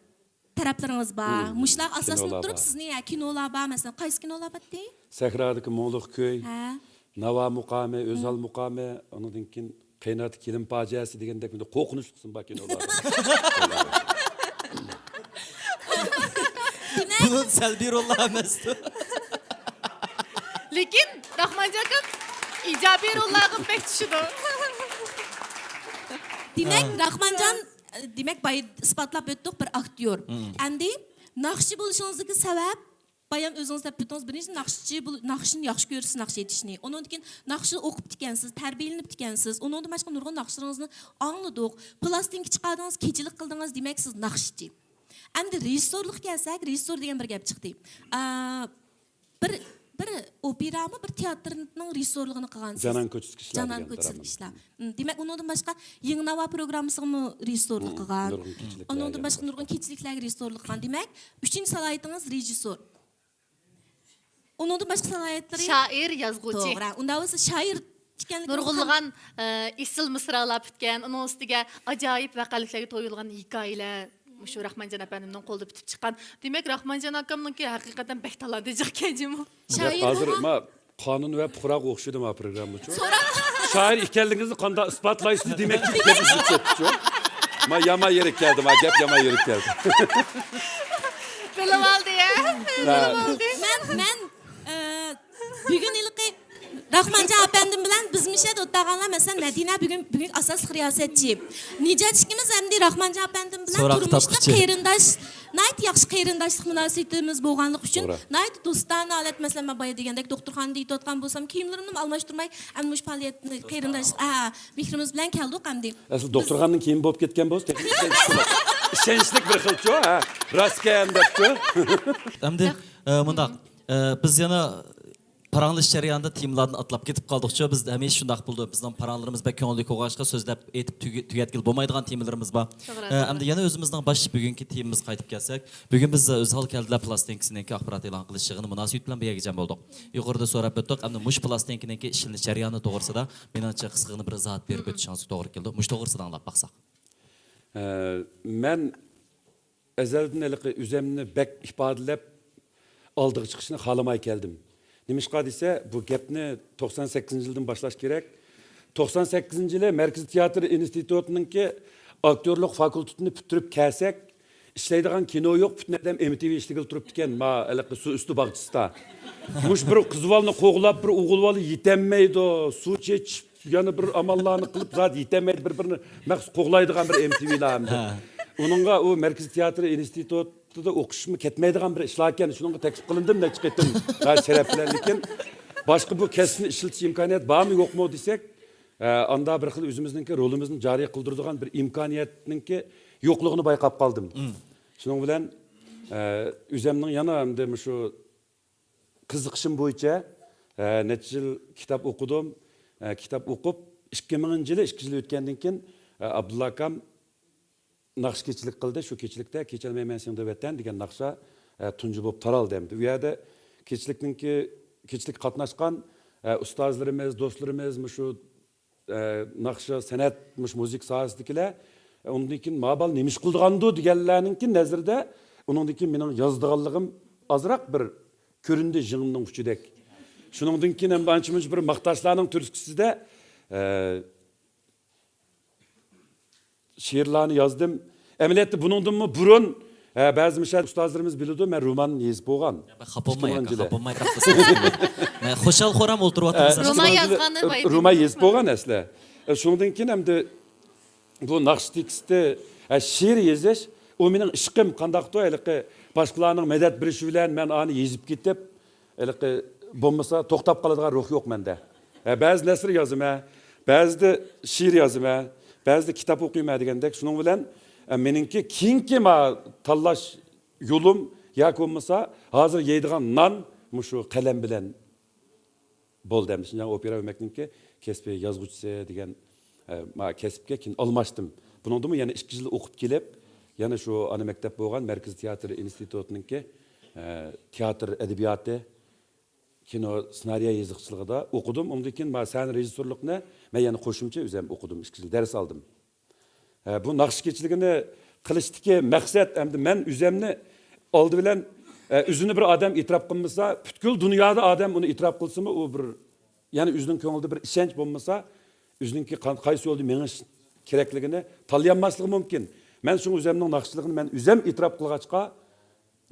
تەرەپلىرىڭىز بار. مۇشۇلارغا ئاساسلىنىپ تۇرۇپ سىزنى، ھە، كىنولار بار، مەسىلەن، قايسى كىنولار بارتى؟ سەھرادىكى مۇڭلۇق كۈي، ھە. ناۋا مۇقامى، ئۆزھال مۇقامى، ئۇنىڭدىن كېيىن قېيىناتتىكى كېلىن پاجىئەسى دېگەندەك بىر قورقۇنچلۇق قىسىم بار كىنولاردا. بۇنىڭ سەلبىي روللار ئەمەستۇ. لېكىن راخمانجان ئاكام ئىجابىي روللارغا بەك چۈشىدۇ. دېمەك، راخمانجان، دېمەك، بايا ئىسپاتلاپ ئۆتتۇق، بىر ئاكتيور. ئەمدى ناخشىچى بولۇشىڭىزدىكى سەۋەب، بايام ئۆزىڭىز دەپ ئۆتتىڭىز، بىرىنچى ناخشىچى بول-، ناخشىنى ياخشى كۆرىسىز، ناخشا ئېيتىشنى. ئۇنىڭدىن كېيىن ناخشا ئوقۇپتىكەنسىز، تەربىيەلىنىپتىكەنسىز. ئۇنىڭدىن باشقا نۇرغۇن ناخشىلىرىڭىزنى ئاڭلىدۇق. پىلاستىنكا چىقاردىڭىز، كېچىلىك قىلدىڭىز، دېمەك، سىز ناخشىچى. ئەمدى رېژىسسورلۇققا كەلسەك، رېژىسسور دېگەن بىر گەپ چىقتى. ئا، بىر، بىر ئوپېرامۇ، بىر تېئاتىرنىڭ رېژىسسورلۇقىنى قىلغانسىز. جانان كوچىسىدىكى ئىشلار جانان دېگەن كوچىسىدىكى دراما. ئىشلار. م، دېمەك، ئۇنىڭدىن باشقا يېڭى ناۋا پروگراممىسىغىمۇ رېژىسسورلۇق قىلغان. نۇرغۇن كېچىلىكلەرگە ئۇنىڭدىن باشقا نۇرغۇن كېچىلىكلەرگە رېژىسسورلۇق قىلغان. دېمەك، ئۈچىنچى سالاھىيىتىڭىز رېژىسسور. ئۇنىڭدىن باشقا سالاھىيەتلىرى؟ شائىر، يازغۇچى. توغرا. ئۇنداق بولسا شائىر ئىكەنلىكىڭىز نۇرغۇنلىغان، ئە، ئېسىل مىسرالار پۈتكەن، ئۇنىڭ ئۈستىگە ئاجايىپ ۋەقەلىكلەرگە تويۇلغان ھېكايىلەر مۇشۇ راخمانجان ئەپەندىمنىڭ قولىدا پۈتۈپ چىققان. دېمەك، راخمانجان ئاكامنىڭكى ھەقىقەتەن بەك تالانتلىق ئىكەن جۇمۇ. شائىر ھازىر بولغان. ما قانۇن ۋە پۇقراغا ئوخشىدى ما پروگراممىچۇ. شائىر ئىكەنلىكىڭىزنى قانداق ئىسپاتلايسىز دېمەكچى گەپ ئۈزۈلۈپ كەتتىچۇ. ما يامان يېرىگە كەلدى، ما گەپ يامان يېرىگە كەلدى. بىلىۋالدى يا. مەن، مەن، ئە، بۈگۈن ھېلىقى راخمانجان ئەپەندىم بىلەن بىز مىشەدە ئولتۇرغانلار، مەسىلەن، مەدىنە بۈگۈن، بۈگۈن ئاساسلىق رىياسەتچى. نىجات ئىككىمىز ئەمدى راخمانجان ئەپەندىم بىلەن تۇرمۇشتا قېرىنداش، ناھايىتى ياخشى قېرىنداشلىق مۇناسىۋىتىمىز بولغانلىقى ئۈچۈن، ناھايىتى دوستانە ھالەت، مەسىلەن، مەن بايا دېگەندەك دوختۇرخانىدا يېتىۋاتقان بولسام، كىيىملىرىمنى ئالماشتۇرماي، ئەمدى مۇشۇ پائالىيەتنى قېرىنداش، ھە، مېھرىمىز بىلەن كەلدۇق ئەمدى. ئەسلى دوختۇرخانىدىن كېيىن بولۇپ كەتكەن بولسا، تېخى ئىشەنچلىك، ئىشەنچلىك بىر خىلچۇ، ھە، راستكەن دەپچۇ. ئەمدى، ئە، مۇنداق، ئە، بىز يەنە پاراڭلىشىش جەريانىدا تېمىلاردىن ئاتلاپ كېتىپ قالدۇقچۇ. بىز ھەمىشە شۇنداق بولىدۇ. بىزنىڭ پاراڭلىرىمىز بەك كۆڭۈللۈك بولغاچقا، سۆزلەپ ئېيتىپ تۈگە-، تۈگەتكىلى بولمايدىغان تېمىلىرىمىز بار. توغرا، ئە، توغرا. ئەمدى يەنە ئۆزىمىزنىڭ باش بۈگۈنكى تېمىمىزغا قايتىپ كەلسەك، بۈگۈن بىز ئۆزھال كەلدىلەر پىلاستىنكىسىنىڭكى ئاخبارات ئېلان قىلىش يىغىنى مۇناسىۋىتى بىلەن بۇ يەرگە جەم بولدۇق. يۇقىرىدا سوراپ ئۆتتۇق، ئەمدى مۇشۇ پىلاستىنكىنىڭكى ئىشلىنىش جەريانى توغرىسىدا مېنىڭچە قىسقىغىنە بىر ئىزاھات بېرىپ ئۆتۈشىڭىزگە توغرا كېلىدۇ. مۇشۇ توغرىسىدا ئاڭلاپ باقساق. ئە، مەن ئەزەلدىن ھېلىقى ئۆزەمنى بەك ئىپادىلەپ، ئالدىغا چىقىشنى خالىماي كەلدىم. نېمىشقا دېسە، بۇ گەپنى توقسان سەككىزىنچى يىلدىن باشلاش كېرەك. توقسان سەككىزىنچى يىلى مەركىزىي تىياتىر ئىنستىتۇتىنىڭكى ئاكتيورلۇق فاكۇلتېتىنى پۈتتۈرۈپ كەلسەك، ئىشلەيدىغان كىنو يوق، پۈتۈن ئادەم ئېم تى ۋى ئىشلىگىلى تۇرۇپتىكەن، ما، ھېلىقى سۇ ئۈستى باغچىسىدا. مۇشۇ بىر قىز بالىنى قوغلاپ، بىر ئوغۇل بالا يېتەلمەيدۇ، سۇ چېچىش، يەنە بىر ئاماللارنى قىلىپ، زادى يېتەلمەيدۇ، بىر-بىرىنى مەخسۇس قوغلايدىغان بىر ئېم تى ۋىلار ئەمدى. ھە. ئۇنىڭغا ئۇ مەركىزىي تىياتىر ئىنستىتۇتىدا ئوقۇشمۇ كەتمەيدىغان بىر ئىشلاركەن، شۇنىڭغا تەكلىپ قىلىندىم نەچچە قېتىم، ھە، شەرەپ بىلەن. لېكىن باشقا بۇ كەسىپنى ئىشلىتىش ئىمكانىيەت بارمۇ، يوقمۇ دېسەك، ئە، ئاندا بىر خىل ئۆزىمىزنىڭكى رولىمىزنى جارى قىلدۇرىدىغان بىر ئىمكانىيەتنىڭكى يوقلۇقىنى بايقاپ قالدىم. شۇنىڭ بىلەن، ئە، ئۆزەمنىڭ يەنە ئەمدى مۇشۇ قىزىقىشىم بويىچە، ئە، نەچچە يىل كىتاب ئوقۇدۇم. ئە، كىتاب ئوقۇپ، ئىككى مىڭىنچى يىلى، ئىككى يىل ئۆتكەندىن كېيىن، ئە، ئابدۇللا ئاكام ناخشا كېچىلىك قىلدى. شۇ كېچىلىكتە كېچەلمەيمەن سېنىڭدىن ۋەتەن دېگەن ناخشا، ئە، تۇنجى بولۇپ تارالدى ئەمدى. ئۇ يەردە كېچىلىكنىڭكى، كېچىلىككە قاتناشقان، ئە، ئۇستازلىرىمىز، دوستلىرىمىز، مۇشۇ ئە، ناخشا، سەنئەت، مۇشۇ مۇزىكا ساھەسىدىكىلەر، ئە، ئۇنىڭدىن كېيىن، «ما بالا نېمە ئىش قىلىدىغاندۇ؟» دېگەنلەرنىڭكى نەزىرىدە، ئۇنىڭدىن كېيىن مېنىڭ يازىدىغانلىقىم ئازراق بىر كۆرۈندى، يىڭنىنىڭ ئۇچىدەك. شۇنىڭدىن كېيىن ئەمدى ئانچە-مۇنچە بىر ماختاشلارنىڭ تۈرتكىسىدە، ئە، شېئىرلارنى يازدىم. ئەمەلىيەتتە بۇنىڭدىنمۇ بۇرۇن، ھە، بەزى مىشەل ئۇستازلىرىمىز بىلىدۇ، مەن رومان يېزىپ بولغان. يا، بەك خاپا بولماي، ئىككى مىڭىنچى يىلى. خاپا بولماي، خاپا بولماي. مەن خۇشال-خۇرام ئولتۇرۇۋاتىمىز. ھە، رومان ئىككى مىڭىنچى يىلى يازغاننى بايىتىپ رومان يېزىپ بولغان ئەسلى. ئە، شۇنىڭدىن كېيىن ئەمدى بۇ ناخشا تېكىستى، ھە، شېئىر يېزىش، ئۇ مېنىڭ ئىشقىم قانداقتۇ، ھېلىقى باشقىلارنىڭ مەدەت بېرىشى بىلەن مەن ئانى يېزىپ كېتىپ، ھېلىقى بولمىسا توختاپ قالىدىغان روھ يوق مەندە. ھە، بەزى نەسر يازىمەن، بەزىدە شېئىر يازىمەن، بەزىدە كىتاب ئوقۇيمەن دېگەندەك. شۇنىڭ بىلەن، ھە، مېنىڭكى كېيىنكى ما تاللاش يولۇم ياكى بولمىسا ھازىر يەيدىغان نان مۇشۇ قەلەم بىلەن بولدى. ئەمدى شىنجاڭ ئوپېرا ئۆمەكنىڭكى كەسپىي يازغۇچىسى دېگەن، ئە، ما كەسىپكە كېيىن ئالماشتىم. بۇنىڭدىمۇ يەنە ئىككى يىل ئوقۇپ كېلىپ، يەنە شۇ ئانا مەكتەپ بولغان مەركىزىي تىياتىر ئىنستىتۇتىنىڭكى، ئە، تىياتىر ئەدەبىياتى، كىنو، سېنارىيە يېزىقچىلىقىدا ئوقۇدۇم. ئۇندىن كېيىن ما سەھنە رېژىسسورلۇقىنى مەن يەنە قوشۇمچە ئۆزۈم ئوقۇدۇم، ئىككى يىل دەرس ئالدىم. ھە، بۇ ناخشا كېچىلىكىنى قىلىشتىكى مەقسەت، ئەمدى مەن ئۆزۈمنى ئالدى بىلەن، ئە، ئۆزىنى بىر ئادەم ئېتىراپ قىلمىسا، پۈتكۈل دۇنيادا ئادەم ئۇنى ئېتىراپ قىلسىمۇ، ئۇ بىر، يەنى ئۆزىنىڭ كۆڭلىدە بىر ئىشەنچ بولمىسا، ئۆزىنىڭكى قان-، قايسى يولدا مېڭىش كېرەكلىكىنى تاللىيالماسلىقى مۇمكىن. مەن شۇڭا ئۆزۈمنىڭ ناخشىچىلىقىنى مەن ئۆزۈم ئېتىراپ قىلغاچقا،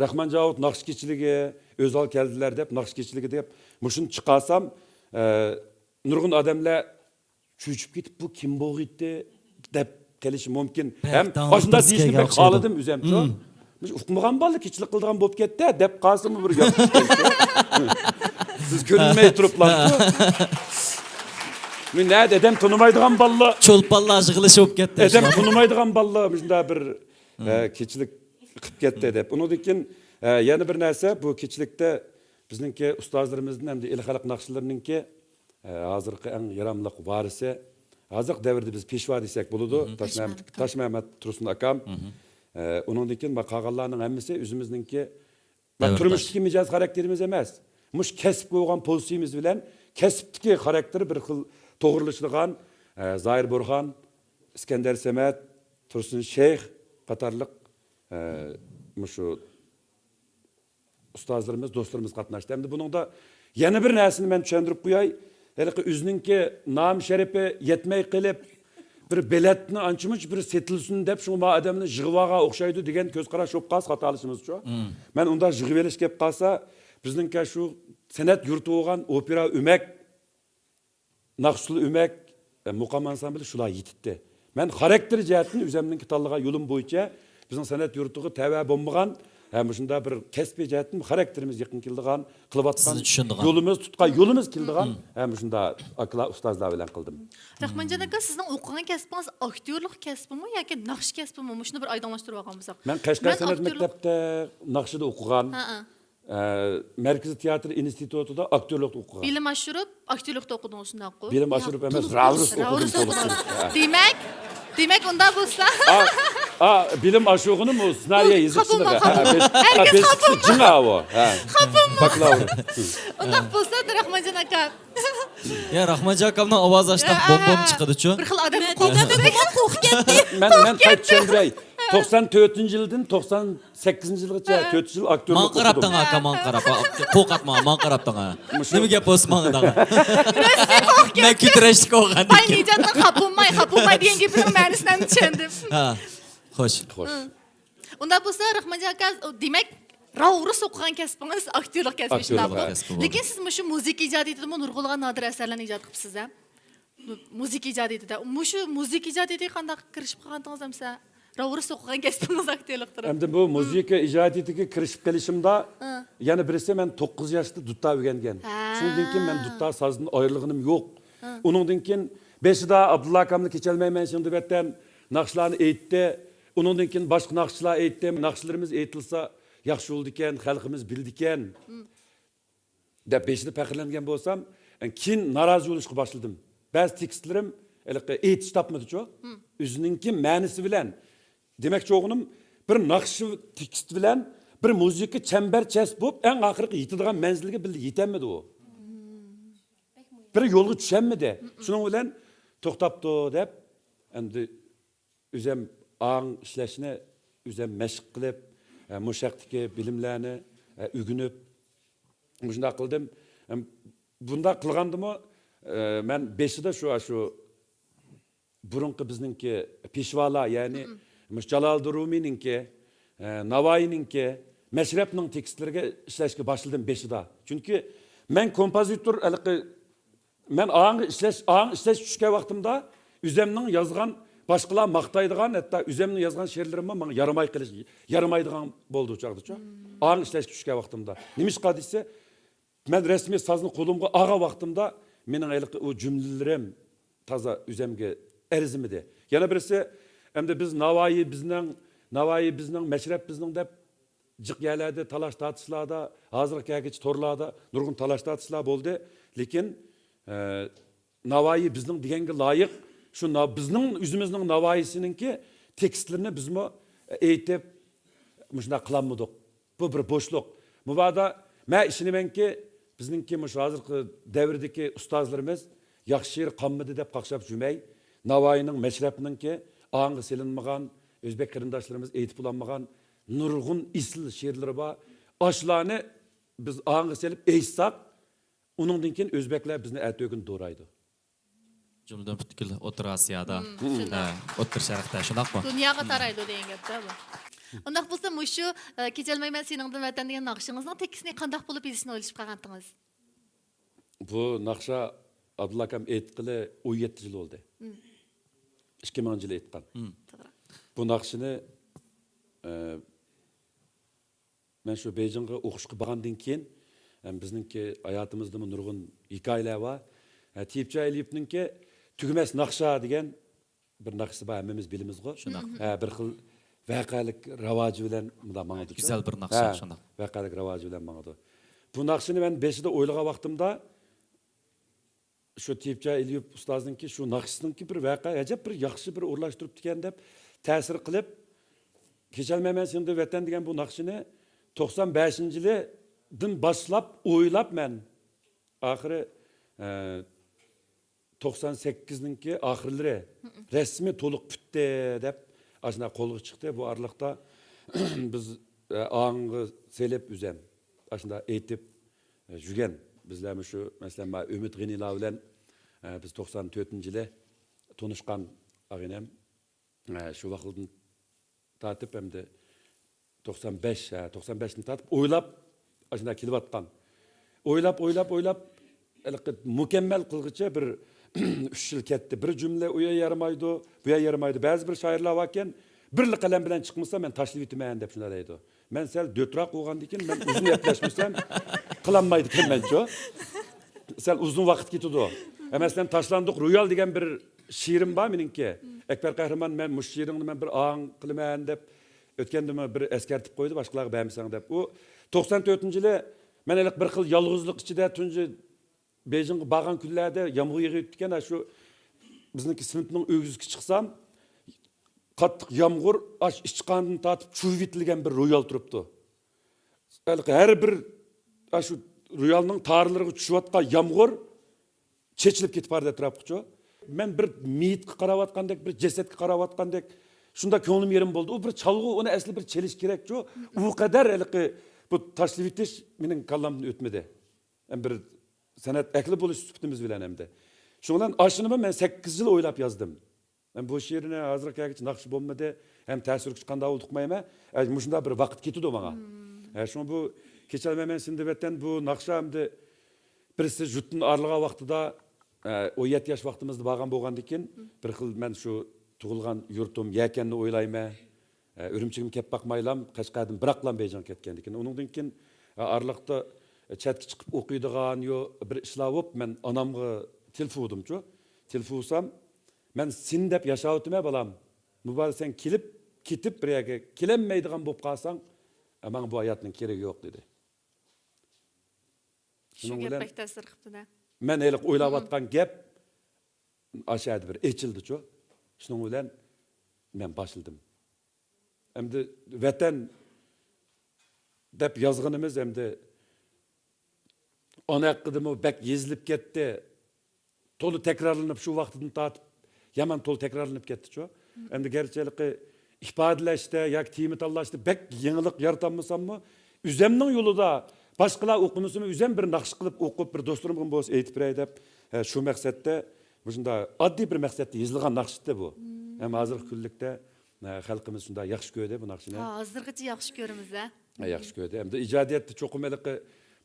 رەھمانجاۋۇت ناخشا كېچىلىكى، ئۆزھال كەلدىلەر دەپ ناخشا كېچىلىكى دەپ مۇشۇنى چىقارسام، ئە، نۇرغۇن ئادەملەر چۆچۈپ كېتىپ، «بۇ كىم بولغىيتتى؟» دەپ قېلىشى مۇمكىن. ھەم ئاشۇنداق دېيىشنى بەك خالىدىم ئۆزۈمچۇ. مۇشۇ ئۇقمىغان بالىلار كېچىلىك قىلىدىغان بولۇپ كەتتى دەپ قالسىمۇ بىر گەپ. سىز كۆرۈنمەي تۇرۇپلا. مەن نەدە ئادەم تونۇمايدىغان بالىلار. چولپانلار يىغىلىشى بولۇپ كەتتى. ئادەم تونۇمايدىغان بالىلار مۇشۇنداق بىر، ئە، كېچىلىك قىلىپ كەتتى دەپ. ئۇنىڭدىن كېيىن، ئە، يەنە بىر نەرسە، بۇ كېچىلىكتە بىزنىڭكى ئۇستازلىرىمىزدىن ھەمدە ئىلى خەلق ناخشىلىرىنىڭكى ئە، ھازىرقى ئەڭ ياراملىق ۋارىسى، ھازىرقى دەۋردە بىز پېشۋا دېسەك بولىدۇ. تاشمەمەت، تاشمەمەت تۇرسۇن ئاكام. ئە، ئۇنىڭدىن كېيىن ما قالغانلارنىڭ ھەممىسى ئۆزىمىزنىڭكى، ما تۇرمۇشتىكى مىجەز خاراكتېرىمىز ئەمەس. مۇشۇ كەسىپكە بولغان پوزىتسىيىمىز بىلەن كەسىپتىكى خاراكتېر بىر خىل توغرىلىشىدىغان، ئە، زاھىر بۇرھان، ئىسكەندەر سەمەت، تۇرسۇن شەيخ قاتارلىق، ئە، مۇشۇ ئۇستازلىرىمىز، دوستلىرىمىز قاتناشتى. ئەمدى بۇنىڭدا يەنە بىر نەرسىنى مەن چۈشەندۈرۈپ قوياي. ھېلىقى ئۆزىنىڭكى نام شەرىپى يەتمەي قېلىپ، بىر بېلەتنى ئانچە-مۇنچە بىر سېتىلسۇن دەپ، شۇڭا ما ئادەمنى يىغىۋالغان ئوخشايدۇ دېگەن كۆز قاراش بولۇپ قالسا خاتالىشىمىزچۇ. مەن ئۇنداق يىغىۋېلىش كەپ قالسا، بىزنىڭكى شۇ سەنئەت يۇرتى بولغان ئوپېرا ئۆمەك، ناخشىلى ئۆمەك، ئە، مۇقام ئانسامبىلى شۇلار يېتىتتى. مەن خاراكتېر جەھەتتىن ئۆزۈمنىڭكى تاللىغان يولۇم بويىچە بىزنىڭ سەنئەت يۇرتىغا تەۋە بولمىغان، ھە، مۇشۇنداق بىر كەسپىي جەھەتتىن خاراكتېرىمىز يېقىن كېلىدىغان، قىلىۋاتقان يولىمىز، تۇتقان يولىمىز كېلىدىغان، ھە، مۇشۇنداق ئاكىلار، ئۇستازلار بىلەن قىلدىم. رەھمانجان ئاكا، سىزنىڭ ئوقۇغان كەسپىڭىز ئاكتيورلۇق كەسپىمۇ ياكى ناخشا كەسپىمۇ؟ مۇشۇنى بىر ئايدىڭلاشتۇرۇپ ئالغان بولساق. مەن قەشقەر سەنئەت مەكتەپتە ناخشىدا ئوقۇغان. ھە، ھە. ئە، مەركىزىي تىياتىر ئىنستىتۇتىدا ئاكتيورلۇقتا ئوقۇغان. بىلىم ئاشۇرۇپ، ئاكتيورلۇقتا ئوقۇدۇڭىز، شۇنداققۇ؟ بىلىم ئاشۇرۇپ ئەمەس، راۋۇرۇس ئوقۇدۇم، تولۇق. دېمەك، دېمەك، ئۇنداق بولسا. ئا، ئا، بىلىم ئاشۇرغىنىم ئۇ سېنارىيە يېزىقچىلىقى. خاپىماڭ، خاپىماڭ. ھەرگىز خاپىماڭ. جىڭ ئاۋۇ. خاپىماڭ. باكلاۋۇر. ئۇنداق بولسا، رەھمانجان ئاكا. يا، رەھمانجان ئاكامنىڭ ئاۋازى ئاشتاق بوم-بوم چىقىدىچۇ. بىر خىل ئادەمنى قورقۇتتى. قورقۇپ كەتتى. مەن، مەن قايتا چۈشەندۈرەي. توقسان تۆتىنچى يىلدىن توقسان سەككىزىنچى يىلغىچە تۆت يىل ئاكتيورلۇق ئوقۇدۇم. ماڭا قاراپ تاڭ ئاكا، ماڭا قاراپ. قورقاتما، ماڭا قاراپ تاڭ. نېمە گەپ بولسا ماڭا داغا. مەن كۆتۈرەشلىك بولغان. باي نىجاتنىڭ خاپا بولماي، خاپا بولماي دېگەن گېپىنىڭ مەنىسىنى ئەمدى چۈشەندىم. ھە، خوش. خوش. ئۇنداق بولسا، رەھمانجان ئاكا، دېمەك، راۋۇرۇس ئوقۇغان كەسپىڭىز ئاكتيورلۇق كەسپى، شۇنداقمۇ؟ لېكىن سىز مۇشۇ مۇزىكا ئىجادىيىتىدىمۇ نۇرغۇنلىغان نادىر ئەسەرلەرنى ئىجاد قىپسىز-ھە؟ مۇزىكا ئىجادىيىتىدە. مۇشۇ مۇزىكا ئىجادىيىتىگە قانداق كىرىشىپ قالغانتىڭىز ئەمسە؟ راۋۇرۇس ئوقۇغان كەسپىڭىز ئاكتيورلۇقتۇر. ئەمدى بۇ مۇزىكا ئىجادىيىتىگە كىرىشىپ قېلىشىمدا، يەنە بىرسى، مەن توققۇز ياشتا دۇتار ئۆگەنگەن. شۇنىڭدىن كېيىن مەن دۇتار سازدىن ئايرىلغىنىم يوق. ئۇنىڭدىن كېيىن بېشىدا ئابدۇللا ئاكامنى كېچەلمەيمەن، شىڭدىۋەتەن ناخشىلارنى ئېيتتى. ئۇنىڭدىن كېيىن باشقا ناخشىلار ئېيتتى. ناخشىلىرىمىز ئېيتىلسا ياخشى بولىدىكەن، خەلقىمىز بىلىدىكەن. دەپ بېشىدا پەخىرلەنگەن بولسام، كېيىن نارازى بولۇشقا باشلىدىم. بەزى تېكىستلىرىم ھېلىقى ئېيتىش تاپمىدىچۇ. ئۆزىنىڭكى مەنىسى بىلەن، دېمەكچى بولغىنىم، بىر ناخشا تېكىست بىلەن بىر مۇزىكا چەمبەرچاس بولۇپ، ئەڭ ئاخىرقى يېتىدىغان مەنزىلگە بىللە يېتەلمىدى ئۇ. بىر يولغا چۈشەلمىدى. شۇنىڭ بىلەن توختاپتۇ دەپ، ئەمدى ئۆزەم ئاڭ ئىشلەشنى ئۆزەم مەشىق قىلىپ، ئە، مۇشۇ ھەقتىكى بىلىملەرنى، ئە، ئۆگىنىپ، مۇشۇنداق قىلدىم. ئەم، بۇنداق قىلغاندىمۇ، ئە، مەن بېشىدا شۇ، شۇ بۇرۇنقى بىزنىڭكى پېشۋالار، يەنى مۇشۇ جالالىدىن رۇمىينىڭكى، ئە، ناۋايىنىڭكى، مەشرەپنىڭ تېكىستلىرىگە ئىشلەشكە باشلىدىم بېشىدا. چۈنكى مەن كومپوزىتور، ھېلىقى مەن ئاڭغا ئىشلەش، ئاڭ ئىشلەش چۈشكەن ۋاقتىمدا ئۆزەمنىڭ يازغان، باشقىلار ماختايدىغان، ھەتتا ئۆزەمنىڭ يازغان شېئىرلىرىممۇ ماڭا يارىماي قېلىش، يارىمايدىغان بولدى ئۇ چاغدىچۇ. ئاڭ ئىشلەشكە چۈشكەن ۋاقتىمدا. نېمىشقا دېسە، مەن رەسمىي سازنى قولۇمغا ئالغان ۋاقتىمدا مېنىڭ ھېلىقى ئۇ جۈملىلىرىم تازا ئۆزەمگە ئەرزىمىدى. يەنە بىرسى، ئەمدى بىز ناۋايى بىزنىڭ، ناۋايى بىزنىڭ، مەشرەپ بىزنىڭ دەپ جىق يەرلەردە تالاش تارتىشلاردا، ھازىرغا كەلگۈچە تورلاردا نۇرغۇن تالاش تارتىشلار بولدى. لېكىن، ئە، ناۋايى بىزنىڭ دېگەنگە لايىق، شۇ نا-، بىزنىڭ ئۆزىمىزنىڭ ناۋايىسىنىڭكى تېكىستلىرىنى بىزمۇ ئېيتىپ، مۇشۇنداق قىلالمىدۇق. بۇ بىر بوشلۇق. مۇبادا، مەن ئىشىنىمەنكى، بىزنىڭكى مۇشۇ ھازىرقى دەۋردىكى ئۇستازلىرىمىز ياخشى شېئىر قالمىدى دەپ قاقشاپ يۈرمەي، ناۋايىنىڭ، مەشرەپنىڭكى ئاڭغا سېلىنمىغان، ئۆزبەك قېرىنداشلىرىمىز ئېيتىپ بولالمىغان نۇرغۇن ئېسىل شېئىرلىرى بار. ئاشۇلارنى بىز ئاڭغا سېلىپ ئېيتساق، ئۇنىڭدىن كېيىن ئۆزبەكلەر بىزنى ئەتىگۈن دورايدۇ. جۈملىدىن پۈتكۈل ئوتتۇرا ئاسىيادا. ھە، ئوتتۇرا شەرقتە، شۇنداقمۇ؟ دۇنياغا تارايدۇ دېگەن گەپتە بۇ. ئۇنداق بولسا، مۇشۇ، ئە، كېچەلمەيمەن سېنىڭدىن ۋەتەن دېگەن ناخشىڭىزنىڭ تېكىستىنى قانداق بولۇپ يېزىشنى ئويلىشىپ قالغانتىڭىز؟ بۇ ناخشا ئابدۇللا ئاكام ئېيتقىلى ئون يەتتە يىل بولدى. مم. ئىككى مىڭىنچى يىلى ئېيتقان. مم. توغرا. بۇ ناخشىنى، ئە، مەن شۇ بېيجىڭغا ئوقۇشقا بارغاندىن كېيىن، ھەم بىزنىڭكى ھاياتىمىزدىمۇ نۇرغۇن ھېكايىلەر بار. ھە، تېيىپجان ئەلىيېۋنىڭكى تۈگىمەس ناخشا دېگەن بىر ناخشىسى بار، ھەممىمىز بىلىمىزغۇ. شۇنداق. ھە، بىر خىل ۋەقەلىك راۋاجى بىلەن مۇنداق ماڭىدۇ. گۈزەل بىر ناخشا، ھە، شۇنداق. ۋەقەلىك راۋاجى بىلەن ماڭىدۇ. بۇ ناخشىنى مەن بېشىدا ئويلىغان ۋاقتىمدا، شۇ تېيىپجان ئەلىيېۋ ئۇستازنىڭكى شۇ ناخشىسىنىڭكى بىر ۋەقە، ئەجەب بىر ياخشى بىر ئورۇنلاشتۇرۇپتىكەن دەپ تەسىر قىلىپ، كېچەلمەيمەن سېنى ۋەتەن دېگەن بۇ ناخشىنى توقسان بەشىنچى يىلىدىن باشلاپ ئويلاپ مەن ئاخىرى، ئە، توقسان سەككىزنىڭكى ئاخىرلىرى رەسمىي تولۇق پۈتتى دەپ ئاشۇنداق قولغا چىقتى. بۇ ئارىلىقتا بىز، ئە، ئاڭغا سېلىپ ئۆزەم ئاشۇنداق ئېيتىپ، ئە، يۈرگەن. بىزلەرمۇ شۇ، مەسىلەن، مانا ئۈمىد غېنىلار بىلەن، ئە، بىز توقسان تۆتىنچى يىلى تونۇشقان ئاغىنەم. ئە، شۇ ۋاقىتتىن تارتىپ ئەمدى توقسان بەش، ھە، توقسان بەشتىن تارتىپ ئويلاپ، ئاشۇنداق كېلىۋاتقان. ئويلاپ، ئويلاپ، ئويلاپ، ھېلىقى مۇكەممەل قىلغۇچە بىر ئۈچ يىل كەتتى. بىر جۈملە ئۇ يەر يارىمايدۇ، بۇ يەر يارىمايدۇ. بەزى بىر شائىرلار باركەن، بىرلا قەلەم بىلەن چىقمىسا، مەن تاشلىۋېتىمەن دەپ شۇنداق دەيدۇ. مەن سەل دۆتراق بولغاندىكىن، مەن ئۇزۇن گەپلەشمىسەم، قىلالمايدىكەنمەنچۇ. سەل ئۇزۇن ۋاقىت كېتىدۇ. ھە، مەسىلەن، تاشلاندۇق رويال دېگەن بىر شېئىرىم بار مېنىڭكى. ئەكبەر قەھرىمان، مەن مۇشۇ شېئىرىڭنى مەن بىر ئاڭ قىلىمەن دەپ ئۆتكەندىمۇ بىر ئەسكەرتىپ قويدى، باشقىلارغا بەرمىسەڭ دەپ. ئۇ توقسان تۆتىنچى يىلى مەن ھېلىقى بىر خىل يالغۇزلۇق ئىچىدە تۇنجى بېيجىڭغا بارغان كۈنلەردە يامغۇر يېغىۋېتىدىكەن، شۇ بىزنىڭكى سىنىپنىڭ ئۆگزىسىگە چىقسام، قاتتىق يامغۇر، ئاش ئىچقاندىن تارتىپ چۈۋۈۋېتىلگەن بىر رويال تۇرۇپتۇ. ھېلىقى ھەر بىر، ئاشۇ رويالنىڭ تارلىرىغا چۈشۈۋاتقان يامغۇر چېچىلىپ كېتىپ بارىدۇ ئەتراپقىچۇ. مەن بىر مېيىتقا قاراۋاتقاندەك، بىر جەسەتكە قاراۋاتقاندەك، شۇنداق كۆڭلۈم يېرىم بولدى. ئۇ بىر چالغۇ، ئۇنى ئەسلى بىر چېلىش كېرەكچۇ. ئۇ قەدەر ھېلىقى بۇ تاشلىۋېتىش مېنىڭ كاللامدىن ئۆتمىدى. ھەم بىر سەنئەت ئەھلى بولۇش سۈپىتىمىز بىلەن ھەمدە. شۇنىڭ بىلەن ئاشۇنىمۇ مەن سەككىز يىل ئويلاپ يازدىم. مەن بۇ شېئىرنى ھازىرغا كەلگۈچە ناخشا بولمىدى، ھەم تەسىرگە چىققاندا ئۇقمايمەن. ئە، مۇشۇنداق بىر ۋاقىت كېتىدۇ ماڭا. ھە، شۇڭا بۇ كېچەلمەيمەن سېنى ۋەتەن بۇ ناخشا ئەمدى بىرسى يۇرتتىن ئايرىلغان ۋاقتىدا، ئە، ئون يەتتە ياش ۋاقتىمىزدا بارغان بولغاندىكىن، بىر خىل مەن شۇ تۇغۇلغان يۇرتۇم يەكەننى ئويلايمەن. ئە، ئۈرۈمچىگىمۇ كەپ باقمايلام، قەشقەردىن بىراقلام بېيجىڭغا كەتكەندىكىن. ئۇنىڭدىن كېيىن، ئە، ئارىلىقتا چەتكە چىقىپ ئوقۇيدىغان يو بىر ئىشلار بولۇپ، مەن ئانامغا تېلېفون ئۇردۇمچۇ. تېلېفون ئۇرسام، مەن سېنى دەپ ياشاۋاتىمەن، بالام. مۇبادا سەن كېلىپ، كېتىپ بىر يەرگە كېلەلمەيدىغان بولۇپ قالساڭ، ئە، ماڭا بۇ ھاياتنىڭ كېرىكى يوق، دېدى. شۇ شۇنىڭ گەپ بىلەن بەك تەسىر قىپتۇ-دە. مەن ھېلىقى ئويلاۋاتقان گەپ ئاشۇ يەردە بىر ئېچىلدىچۇ. شۇنىڭ بىلەن مەن باشلىدىم. ئەمدى ۋەتەن دەپ يازغىنىمىز ئەمدى ئانا ھەققىدىمۇ بەك يېزىلىپ كەتتى. تولا تەكرارلىنىپ، شۇ ۋاقتىدىن تارتىپ يامان تولا تەكرارلىنىپ كەتتىچۇ. ئەمدى گەرچە ھېلىقى ئىپادىلەشتە ياكى تېما تاللاشتا بەك يېڭىلىق يارىتالمىساممۇ، ئۆزەمنىڭ يولىدا باشقىلار ئوقۇمىسىمۇ، ئۆزەم بىر ناخشا قىلىپ ئوقۇپ، بىر دوستلىرىمغىمۇ بولسا ئېيتىپ بېرەي دەپ، ھە، شۇ مەقسەتتە، مۇشۇنداق ئاددىي بىر مەقسەتتە يېزىلغان ناخشىتى بۇ. ھەم ھازىرقى كۈنلۈكتە، ھە، خەلقىمىز شۇنداق ياخشى كۆردى بۇ ناخشىنى. ھا، ھازىرغىچە ياخشى كۆرىمىز، ھە؟ ھە، ياخشى كۆردى. ئەمدى ئىجادىيەتتە چوقۇم ھېلىقى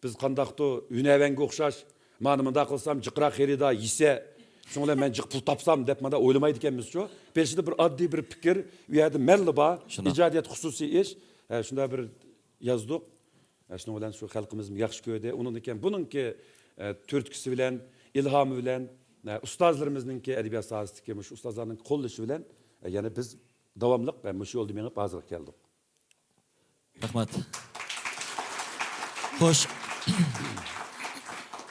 بىز قانداقتۇ ھۈنەرۋەنگە ئوخشاش، مانا مۇنداق قىلسام جىقراق خېرىدار يېسە، شۇنىڭ بىلەن مەن جىق پۇل تاپسام دەپ مانا ئويلىمايدىكەنمىزچۇ. بېشىدا بىر ئاددىي بىر پىكىر، ئۇ يەردە مەنلا بار، شۇنداق. ئىجادىيەت خۇسۇسىي ئىش. ھە، شۇنداق بىر يازدۇق. ھە، شۇنىڭ بىلەن شۇ خەلقىمىزمۇ ياخشى كۆردى. ئۇنىڭدىن كېيىن بۇنىڭكى، ئە، تۈرتكىسى بىلەن، ئىلھامى بىلەن، ئە، ئۇستازلىرىمىزنىڭكى ئەدەبىيات ساھەسىدىكى مۇشۇ ئۇستازلارنىڭ قوللىشى بىلەن، ئە، يەنە بىز داۋاملىق، ئە، مۇشۇ يولدا مېڭىپ ھازىرغا كەلدۇق. رەھمەت. خوش.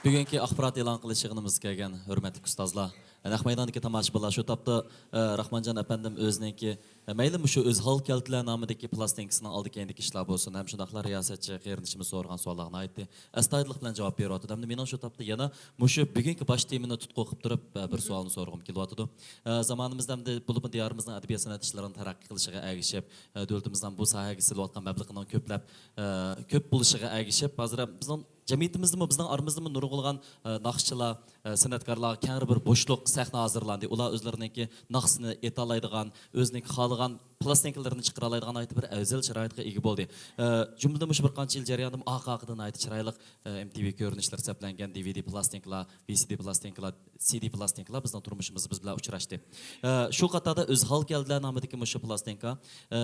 بۈگۈنكى ئاخبارات ئېلان قىلىش يىغىنىمىزغا كەلگەن ھۆرمەتلىك ئۇستازلار، نەق مەيداندىكى تاماشىبىنلار، شۇ تاپتا، ئە، راخمانجان ئەپەندىم ئۆزىنىڭكى، ئە، مەيلى مۇشۇ ئۆزھال كەلدىلەر نامىدىكى پىلاستىنكىسىنىڭ ئالدى كەينىدىكى ئىشلار بولسۇن، ھەم شۇنداقلا رىياسەتچى قېرىندىشىمىز سورىغان سوئاللارغا ناھايىتى ئەستايىدىللىق بىلەن جاۋاب بېرىۋاتىدۇ. ھەمدە مېنىڭ شۇ تاپتا يەنە مۇشۇ بۈگۈنكى باش تېمىنى تۇتقا قىلىپ تۇرۇپ، ئە، بىر سوئالنى سورىغۇم كېلىۋاتىدۇ. ئە، زامانىمىزدا ھەمدە بولۇپمۇ دىيارىمىزنىڭ ئەدەبىيات سەنئەت ئىشلىرىنىڭ تەرەققىي قىلىشىغا ئەگىشىپ، ئە، دۆلىتىمىزنىڭ بۇ ساھەگە سېلىۋاتقان مەبلىغىنىڭ كۆپلەپ، ئە، كۆپ بولۇشىغا ئەگىشىپ، ھازىر ھەم بىزنىڭ جەمئىيىتىمىزدىمۇ، بىزنىڭ ئارىمىزدىمۇ نۇرغۇنلىغان، ئە، ناخشىچىلار، ئە، سەنئەتكارلارغا كەڭرى بىر بوشلۇق، سەھنە ھازىرلاندى. ئۇلار ئۆزلىرىنىڭكى ناخشىسىنى ئېيتالايدىغان، ئۆزىنىڭكى خالىغان پىلاستىنكىلىرىنى چىقىرالايدىغان ناھايىتى بىر ئەۋزەل شارائىتقا ئىگە بولدى. ئە، جۈملىدىن مۇشۇ بىر قانچە يىل جەريانىدا ئارقا-ئارقىدىن ناھايىتى چىرايلىق، ئە، ئېم تى ۋى كۆرۈنۈشلىرى سەپلەنگەن دى ۋى دى پىلاستىنكىلار، ۋى سى دى پىلاستىنكىلار، سى دى پىلاستىنكىلار بىزنىڭ تۇرمۇشىمىزدا بىز بىلەن ئۇچراشتى. ئە، شۇ قاتاردا ئۆزھال كەلدىلەر نامىدىكى مۇشۇ پىلاستىنكا، ئە،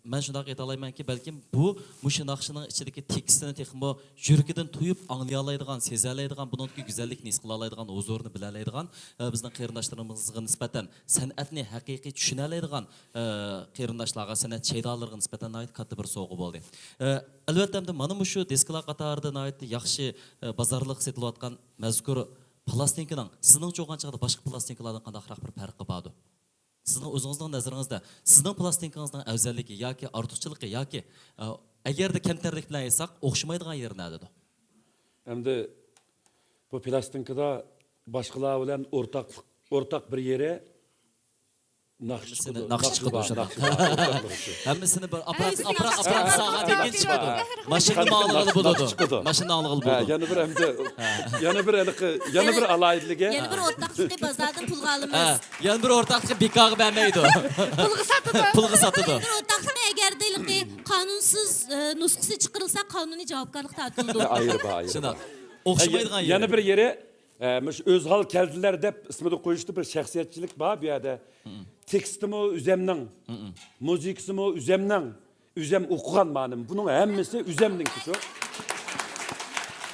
مەن شۇنداق ئېيتالايمەنكى، بەلكىم بۇ مۇشۇ ناخشىنىڭ ئىچىدىكى تېكىستىنى تېخىمۇ يۈرىكىدىن تۇيۇپ ئاڭلىيالايدىغان، سېزەلەيدىغان، بۇنىڭدىكى گۈزەللىكنى ھېس قىلالايدىغان، ھۇزۇرنى بىلەلەيدىغان، ئە، بىزنىڭ قېرىنداشلىرىمىزغا نىسبەتەن سەنئەتنى ھەقىقىي چۈشىنەلەيدىغان، ئە، قېرىنداشلارغا، سەنئەت شەيدالىرىغا نىسبەتەن ناھايىتى كاتتا بىر سوۋغا بولدى. ئە، ئەلۋەتتە، ئەمدى مانا مۇشۇ دىسكىلار قاتارىدا ناھايىتى ياخشى، ئە، بازارلىق سېتىلىۋاتقان مەزكۇر پىلاستىنكىنىڭ سىزنىڭچە بولغان چاغدا باشقا پىلاستىنكىلاردىن قانداقراق بىر پەرقى باردۇ؟ سىزنىڭ ئۆزىڭىزنىڭ نەزىرىڭىزدە، سىزنىڭ پىلاستىنكىڭىزنىڭ ئەۋزەللىكى ياكى ئارتۇقچىلىقى ياكى، ئە، ئەگەردە كەمتەرلىك بىلەن ئېيتساق، ئوخشىمايدىغان يېرى نەدىدۇ؟ ئەمدى بۇ پىلاستىنكىدا باشقىلار بىلەن ئورتاقلىق، ئورتاق بىر يېرى ناخشا ھەممىسىنى چىقىدۇ. ناخشا ناخشا چىقىدۇ بار، شۇنداق. ناخشا بار، ئورتاق بىر شۇ. ھەممىسىنى بىر ئاپپارات، ھەممىسىنى ئاپپارات، ناخشا ئاپپارات چىقىدۇ. ساغا تېگىن چىقىدۇ. ماشىنىنى ماڭىدىغىلى بولىدۇ. چىقىدۇ. ماشىنىنى ئاڭلىغىلى ھە، بولىدۇ. يەنە بىر ئەمدى، يەنە بىر ھېلىقى، يەنە بىر ئورتاقلىقى بازاردىن پۇلغا ئالىمىز. ھە، يەنە بىر ئورتاقلىقى بىكارغا بەرمەيدۇ. پۇلغا ساتىدۇ. پۇلغا ساتىدۇ. بىر ئورتاقلىقى ئەگەردە ھېلىقى قانۇنسىز، ئە، نۇسخىسى چىقىرىلسا، قانۇنىي جاۋابكارلىق تارتىلىدۇ. ئايرى بار، ئايرى شۇنداق. بار. ئوخشىمايدىغان يەنە يېرى. بىر يېرى، ئە، مۇشۇ ئۆزھال كەلدىلەر دەپ ئىسمىنى قويۇشتا بىر شەخسىيەتچىلىك بار بۇ يەردە. تېكىستىمۇ ئۆزەمنىڭ، مۇزىكىسىمۇ ئۆزەمنىڭ، ئۆزەم ئوقۇغان مانا. بۇنىڭ ھەممىسى ئۆزەمنىڭكى شۇ.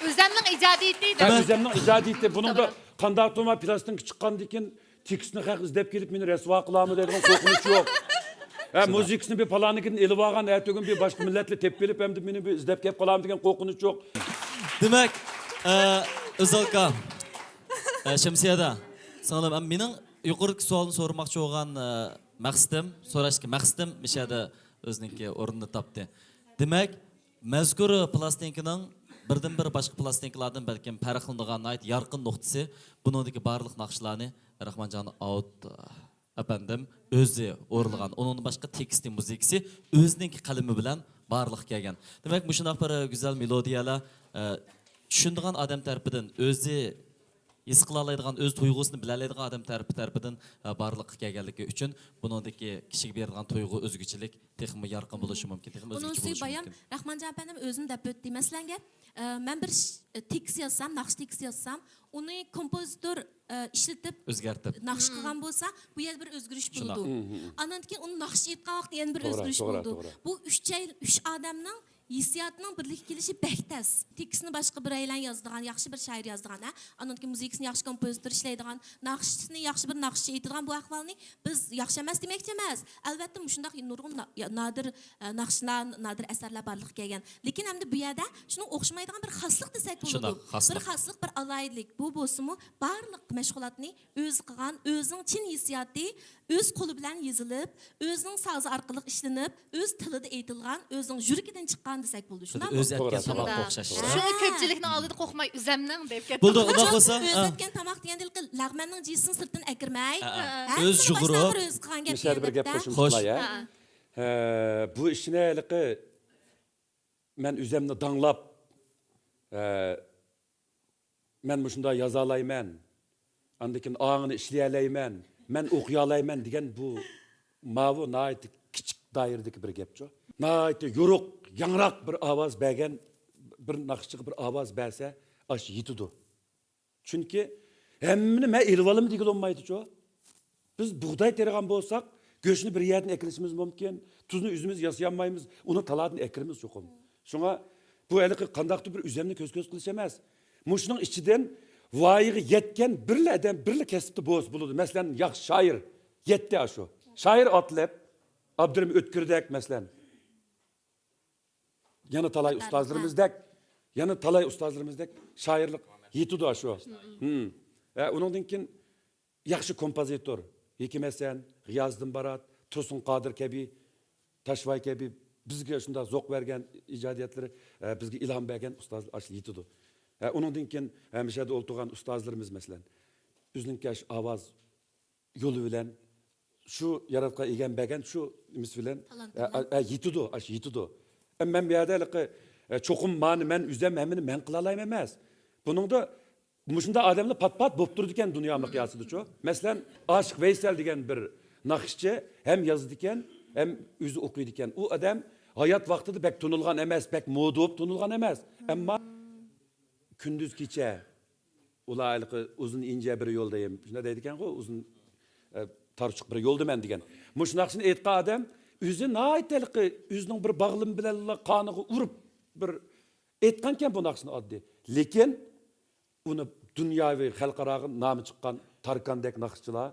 ئۆزەمنىڭ ئىجادىيىتى ھە، دەپ. ئۆزەمنىڭ ئىجادىيىتى. بۇنىڭدا توغرا. قانداق توما پىلاستىنكا چىققاندىكىن تېكىستنى خەق ئىزدەپ كېلىپ مېنى رەسۋا قىلارمۇ دەيدىغان قورقۇنچ يوق. ھە، شۇنداق. مۇزىكىسىنى بىر پالانىكىدىن ئېلىۋالغان، ئەتىگۈن بىر باشقا مىللەتلەر تېپىپ كېلىپ ئەمدى مېنى بىر ئىزدەپ كەپ قالارمۇ دېگەن قورقۇنچ يوق. دېمەك، ئە، ئۆزەلكا، ئە، شەمسىيەدە، سىڭلىم، ئەم، مېنىڭ يۇقىرىقى سوئالنى سورىماقچى بولغان، ئە، مەقسىتىم، سوراشتىكى مەقسىتىم مۇشۇ يەردە ئۆزىنىڭكى ئورنىنى تاپتى. دېمەك، مەزكۇر پىلاستىنكىنىڭ بىردىنبىر باشقا پىلاستىنكىلاردىن بەلكىم پەرقلىنىدىغان ناھايىتى يارقىن نۇقتىسى، بۇنىڭدىكى بارلىق ناخشىلارنى راخمانجان ئاۋۇت ئەپەندىم ئۆزى ئورۇنلىغان، ئۇنىڭدىن باشقا تېكىستى، مۇزىكىسى ئۆزىنىڭكى قەلىمى بىلەن بارلىققا كەلگەن. دېمەك، مۇشۇنداق بىر گۈزەل مېلودىيەلەر، ئە، چۈشىنىدىغان ئادەم تەرىپىدىن، ئۆزى ھېس قىلالايدىغان، ئۆز تۇيغۇسىنى بىلەلەيدىغان ئادەم تەرىپى تەرىپىدىن، ئە، بارلىققا كەلگەنلىكى ئۈچۈن بۇنىڭدىكى كىشىگە بېرىدىغان تۇيغۇ، ئۆزگىچىلىك تېخىمۇ يارقىن بولۇشى مۇمكىن، تېخىمۇ ئۆزگىچە ئۇنىڭ ئۈستىگە بولۇشى بايام مۇمكىن. راخمانجان ئەپەندىم ئۆزىمۇ دەپ ئۆتتى. مەسىلەن، گەپ، ئە، مەن بىر ش-، تېكىست يازسام، ناخشا تېكىست يازسام، ئۇنى كومپوزىتور، ئە، ئىشلىتىپ، ئۆزگەرتىپ. ناخشا قىلغان بولسا، بۇ يەردە بىر ئۆزگىرىش شۇنداق. بولىدۇ. مم، مم. ئاندىن كېيىن ئۇنى ناخشا ئېيتقان ۋاقىتتا يەنە بىر توغرا، ئۆزگىرىش توغرا، بولىدۇ. توغرا. بۇ ئۈچەي-، ئۈچ ئادەمنىڭ ھېسسىياتىنىڭ بىرلىككە كېلىشى بەك تەس. تېكىستنى باشقا بىرەيلەن يازىدىغان، ياخشى بىر شائىر يازىدىغان، ھە؟ ئاندىن كېيىن مۇزىكىسىنى ياخشى كومپوزىتور ئىشلەيدىغان، ناخشىسىنى ياخشى بىر ناخشىچى ئېيتىدىغان بۇ ئەھۋالنى بىز ياخشى ئەمەس دېمەكچى ئەمەس. ئەلۋەتتە، مۇشۇنداق نۇرغۇن نا-، يا-، نادىر، ئە، ناخشىلار، نادىر ئەسەرلەر بارلىققا كەلگەن. لېكىن ئەمدى بۇ يەردە شۇنىڭ ئوخشىمايدىغان بىر خاسلىق دېسەك بولىدۇ. شۇنداق، خاسلىق. بىر خاسلىق، بىر ئالاھىدىلىك. بۇ بولسىمۇ بارلىق مەشغۇلاتنى ئۆزى قىلغان، ئۆزىنىڭ چىن ھېسسىياتى، ئۆز قولى بىلەن يېزىلىپ، ئۆزىنىڭ سازى ئارقىلىق ئىشلىنىپ، ئۆز تىلىدا ئېيتىلغان، ئۆزىنىڭ يۈرىكىدىن چىققان دېسەك بولىدۇ، شۇنداقمۇ؟ ئۆزى ئەتكەن توغرا، تاماققا توغرا. ئوخشاش. شۇڭا كۆپچىلىكنىڭ ئالدىدا قورقماي، ئۆزەمنىڭ دەپ كەتتىم. بولدى، ئۇنداق بولسا، ئۆزى ئەتكەن تاماق دېگەندە، ھېلىقى لەغمەننىڭ جىسىنى سىرتتىن ئەكىرمەي، ھە، ھە. ھەممىسىنى باشتىن ئاخىر ئۆزى قىلغان گەپ. خوش. دېگەندەكتە. ھە، بۇ ئىشنى ھېلىقى مەن ئۆزەمنى داڭلاپ، ھە، مەن مۇشۇنداق يازالايمەن، ئاندىن كېيىن ئاڭىنى ئىشلىيەلەيمەن، مەن ئوقۇيالايمەن دېگەن بۇ ماۋۇ ناھايىتى كىچىك دائىرىدىكى بىر گەپچۇ. ناھايىتى يورۇق، ياڭراق بىر ئاۋاز بەرگەن، بىر ناخشىچىغا بىر ئاۋاز بەرسە، ئاشۇ يېتىدۇ. چۈنكى ھەممىنى مەن ئېلىۋالىمەن دېگىلى بولمايدۇچۇ. بىز بۇغداي تېرىغان بولساق، گۆشنى بىر يەردىن ئەكېلىشىمىز مۇمكىن، تۇزنى ئۆزىمىز ياسىيالمايمىز، ئۇنى تالادىن ئەكىرىمىز چوقۇم. شۇڭا بۇ ھېلىقى قانداقتۇر بىر ئۆزەمنى كۆز-كۆز قىلىش ئەمەس. مۇشۇنىڭ ئىچىدىن ۋايىغا يەتكەن بىرلا ئادەم، بىرلا كەسىپتە بولسا بولىدۇ. مەسىلەن، ياخشى شائىر يەتتە ئاشۇ. شائىر ئاتىلىپ، ئابدۇرېھىم ئۆتكۈردەك، مەسىلەن. يەنە تالاي ئۇستازلىرىمىزدەك يەنە تالاي ئۇستازلىرىمىزدەك شائىرلىق يېتىدۇ شۇ. ھە، ئۇنىڭدىن كېيىن ياخشى كومپوزىتور، ھېكىم ھەسەن، غىياسىدىن بارات، تۇرسۇن قادىر كەبى، تاشۋاي كەبى بىزگە شۇنداق زوق بەرگەن ئىجادىيەتلىرى، ئە، بىزگە ئىلھام بەرگەن ئۇستاز ئاشۇ يېتىدۇ. ئە، ئۇنىڭدىن كېيىن، ھە، مۇشۇ يەردە ئولتۇرغان ئۇستازلىرىمىز، مەسىلەن، ئۈزلۈڭكەش ئاۋاز يولى بىلەن، شۇ ياراتقان ئىگەم بەرگەن شۇ نېمىسى بىلەن، تالانت ئە، بىلەن. ئە، ئە، يېتىدۇ، ئاشۇ يېتىدۇ. ئە، مەن بۇ يەردە ھېلىقى، ئە، چوقۇم مانى مەن ئۆزۈم ھەممىنى مەن قىلالايمەن ئەمەس. بۇنىڭدا مۇشۇنداق ئادەملەر پات-پات بوپ تۇرىدىكەن دۇنيا مىقياسىدىچۇ. مەسىلەن، ئاشىق ۋەيسەل دېگەن بىر ناخشىچى ھەم يازىدىكەن، ھەم ئۆزى ئوقۇيدىكەن. ئۇ ئادەم ھايات ۋاقتىدا بەك تونۇلغان ئەمەس، بەك مودا بولۇپ تونۇلغان ئەمەس. ئەمما كۈندۈز كېچە، ئۇلار ھېلىقى ئۇزۇن ئىنجە بىر يولدايم، شۇنداق دەيدىكەنغۇ، ئۇزۇن، ئە، تارچۇق بىر يولدا مەن دېگەن. مۇشۇ ناخشىنى ئېيتقان ئادەم ئۆزى ناھايىتى ھېلىقى ئۆزىنىڭ بىر باغلىمى بىلەنلا قانىغا ئۇرۇپ بىر ئېيتقانكەن بۇ ناخشىنى ئاددىي. لېكىن ئۇنى دۇنياۋى، خەلقئاراغا نامى چىققان تاركاندەك ناخشىچىلار،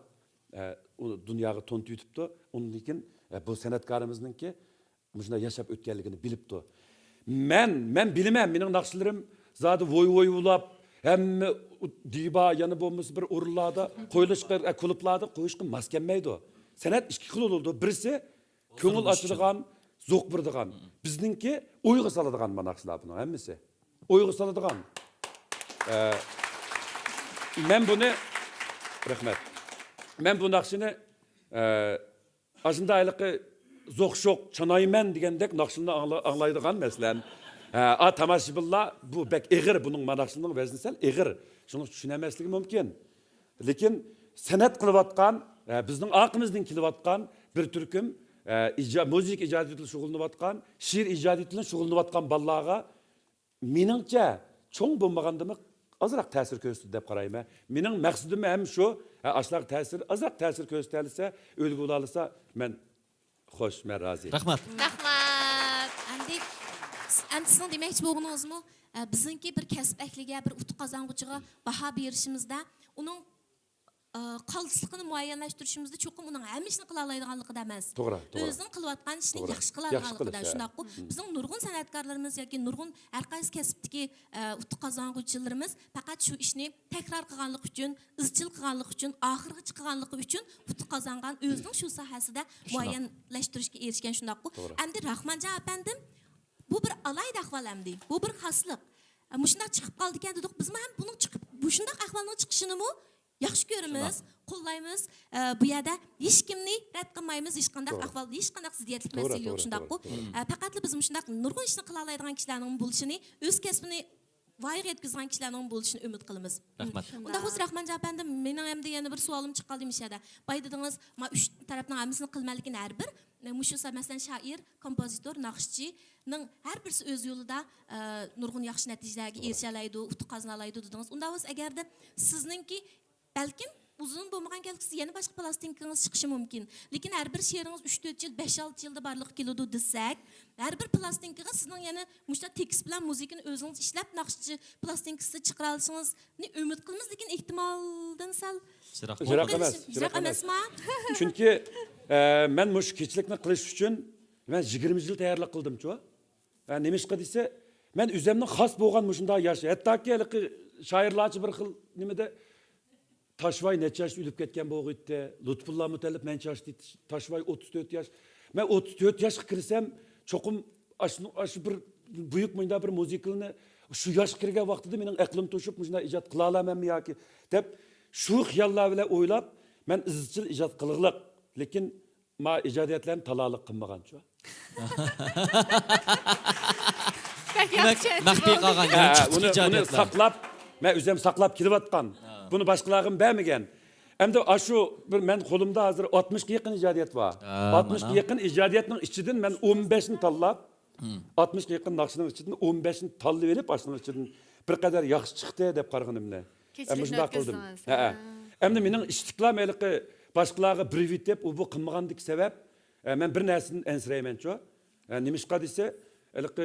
ئە، ئۇنى دۇنياغا تونۇتۇۋېتىپتۇ. ئۇندىن كېيىن، ئە، بۇ سەنئەتكارىمىزنىڭكى مۇشۇنداق ياشاپ ئۆتكەنلىكىنى بىلىپتۇ. مەن، مەن بىلىمەن، مېنىڭ ناخشىلىرىم زادى ۋوي ۋوي ئۇلاپ، ھەممە دىبا، يەنە بولمىسا بىر ئورۇنلاردا قويۇلۇشقا، ئە، كۇلۇبلاردا قويۇشقا ماس كەلمەيدۇ. سەنئەت ئىككى خىل بولىدۇ. بىرسى كۆڭۈل ئاچىدىغان، زوق بېرىدىغان. بىزنىڭكى ئويغا سالىدىغان مانا ناخشىلار بۇنىڭ ھەممىسى. ئويغا سالىدىغان. ئە، مەن بۇنى، رەھمەت. مەن بۇ ناخشىنى، ئە، ئاشۇنداق ھېلىقى زوق شوق چانايمەن دېگەندەك ناخشىلارنى ئاڭلا-، ئاڭلايدىغان، مەسىلەن. ھە، ئا، تاماشىبىنلار بۇ بەك ئېغىر، بۇنىڭ مانا ناخشىنىڭ ۋەزنى سەل ئېغىر. شۇڭا چۈشىنەلمەسلىكى مۇمكىن. لېكىن سەنئەت قىلىۋاتقان، ھە، بىزنىڭ ئارقىمىزدىن كېلىۋاتقان بىر تۈركۈم، ھە، ئىجا-، مۇزىكا ئىجادىيىتى بىلەن شۇغۇللىنىۋاتقان، شېئىر ئىجادىيىتى بىلەن شۇغۇللىنىۋاتقان بالىلارغا مېنىڭچە، چوڭ بولمىغاندىمۇ ئازراق تەسىر كۆرسىتىدۇ دەپ قارايمەن. مېنىڭ مەقسىتىم ھەم شۇ، ھە، ئاشۇلارغا تەسىر، ئازراق تەسىر كۆرسىتەلىسە، ئۈلگە بولالىسا، مەن خوش، مەن رازى. رەھمەت. رەھمەت. ئەمدى، ئەمدى سىزنىڭ دېمەكچى بولغىنىڭىزمۇ، ئە، بىزنىڭكى بىر كەسىپ ئەھلىگە، بىر ئۇتۇق قازانغۇچىغا باھا بېرىشىمىزدە، ئۇنىڭ ئى، قالتىسلىقىنى مۇئەييەنلەشتۈرۈشىمىزدە چوقۇم ئۇنىڭ ھەممە ئىشنى قىلالايدىغانلىقىدا ئەمەس. توغرا، توغرا. ئۆزىنىڭ قىلىۋاتقان ئىشىنى توغرا. ياخشى ياخشى قىلىدىغانلىقىدا، قىلىش، ھە. شۇنداققۇ؟ مم. بىزنىڭ نۇرغۇن سەنئەتكارلىرىمىز ياكى نۇرغۇن ھەر قايسى كەسىپتىكى، ئە، ئۇتۇق قازانغۇچىلىرىمىز پەقەت شۇ ئىشنى تەكرار قىلغانلىقى ئۈچۈن، ئىزچىل قىلغانلىقى ئۈچۈن، ئاخىرغىچە قىلغانلىقى ئۈچۈن ئۇتۇق قازانغان، ئۆزىنىڭ شۇ ساھەسىدە شۇنداق. مۇئەييەنلەشتۈرۈشكە ئېرىشكەن، شۇنداققۇ؟ توغرا. ئەمدى راخمانجان ئەپەندىم، بۇ بىر ئالاھىدە ئەھۋال ئەمدى. بۇ بىر خاسلىق. ئە، مۇشۇنداق چىقىپ قالىدىكەن دېدۇق. بىزمۇ ھەم بۇنىڭ چىقىپ، مۇشۇنداق ئەھۋالنىڭ چىقىشىنىمۇ ياخشى كۆرىمىز، شۇنداق. قوللايمىز. ئە، بۇ يەردە ھېچكىمنى رەت قىلمايمىز، ھېچقانداق توغرا. ئەھۋالدا، ھېچقانداق زىددىيەتلىك توغرا، مەسىلە يوق، توغرا، شۇنداققۇ؟ توغرا، توغرا. ئە، پەقەتلا بىز مۇشۇنداق نۇرغۇن ئىشنى قىلالايدىغان كىشىلەرنىڭ بولۇشىنى، ئۆز كەسپىنى ۋايىغا يەتكۈزىدىغان كىشىلەرنىڭ بولۇشىنى ئۈمىد قىلىمىز. رەھمەت. ئۇنداق بولسا، راخمانجان ئەپەندىم، مېنىڭ ئەمدى يەنە بىر سوئالىم چىقىپ قالدى مۇشۇ يەردە. بايا دېدىڭىز، ما ئۈچ تەرەپنىڭ ھەممىسىنى قىلىمەن، لېكىن ھەر بىر، مۇشۇ سا-، مەسىلەن، شائىر، كومپوزىتور، ناخشىچىنىڭ ھەر بىرسى ئۆز يولىدا، ئە، نۇرغۇن ياخشى نەتىجىلەرگە توغرا. ئېرىشەلەيدۇ، ئۇتۇق قازىنالايدۇ دېدىڭىز. ئۇنداق بولسا، ئەگەردە سىزنىڭكى بەلكىم ئۇزۇن بولمىغان كەلگۈسىدە يەنە باشقا پىلاستىنكىڭىز چىقىشى مۇمكىن. لېكىن ھەر بىر شېئىرىڭىز ئۈچ، تۆت يىل، بەش، ئالتە يىلدا بارلىققا كېلىدۇ دېسەك، ھەر بىر پىلاستىنكىغا سىزنىڭ يەنە مۇشۇنداق تېكىست بىلەن مۇزىكىنى ئۆزىڭىز ئىشلەپ، ناخشىچى پىلاستىنكىسى چىقىرالىشىڭىزنى ئۈمىد قىلىمىز، لېكىن ئېھتىمالدىن سەل يىراق. يىراق ئەمەس، يىراق يىراق ئەمەس. ئەمەسما؟ چۈنكى، ئە، مەن مۇشۇ كېچىلىكنى قىلىش ئۈچۈن مەن يىگىرمە يىل تەييارلىق قىلدىمچۇ. ھە، نېمىشقا دېسە، مەن ئۆزۈمنىڭ خاس بولغان مۇشۇنداق ياش، ھەتتاكى ھېلىقى شائىرلارچە بىر خىل نېمىدە، تاشۋاي نەچچە ياشتا ئۆلۈپ كەتكەن بولغىيتتى، لۇتپۇللا مۇتەللىپ نەچچە ياشتا، تاشۋاي ئوتتۇز تۆت ياش. مەن ئوتتۇز تۆت ياشقا كىرسەم، چوقۇم ئاشۇ، ئاشۇ بىر بۈيۈك مۇنداق بىر مۇزىكىلارنى شۇ ياشقا كىرگەن ۋاقتىدا مېنىڭ ئەقلىم توشۇپ، مۇشۇنداق ئىجاد قىلالايمەنمۇ ياكى دەپ، شۇ خىياللار بىلەن ئويلاپ، مەن ئىزچىل ئىجاد قىلغۇلۇق. لېكىن ما ئىجادىيەتلەرنى تالالىق قىلمىغانچۇ. بەك دېمەك، ياخشى مەخپىي قالغان، ھە، يەنى چىقتى ئۇنى، ئۇنى ئىجادىيەتلەر. ساقلاپ، مەن ئۆزۈم ساقلاپ كېلىۋاتقان. ھە. بۇنى باشقىلارغىمۇ بەرمىگەن. ئەمدى ئاشۇ بىر مەن قولۇمدا ھازىر ئاتمىشقا يېقىن ئىجادىيەت بار. ھە، ئاتمىشقا مانا. يېقىن ئىجادىيەتنىڭ ئىچىدىن مەن ئون بەشنى تاللاپ، ھىم. ئاتمىشقا يېقىن ناخشىنىڭ ئىچىدىن ئون بەشنى تاللىۋېلىپ، ئاشۇنىڭ ئىچىدىن بىر قەدەر ياخشى چىقتى دەپ قارىغىنىمنى. كېچىلىكنى مۇشۇنداق قىلدىم. ئۆتكۈزدىڭىز. ھەئە. ھە. ئەمدى مېنىڭ ئىشتىكلام ھېلىقى باشقىلارغا بىر ئېيتىپ، ئۇ بۇ قىلمىغاندىكى سەۋەب، ئە، مەن بىر نەرسىدىن ئەنسىرەيمەنچۇ. ئە، نېمىشقا دېسە، ھېلىقى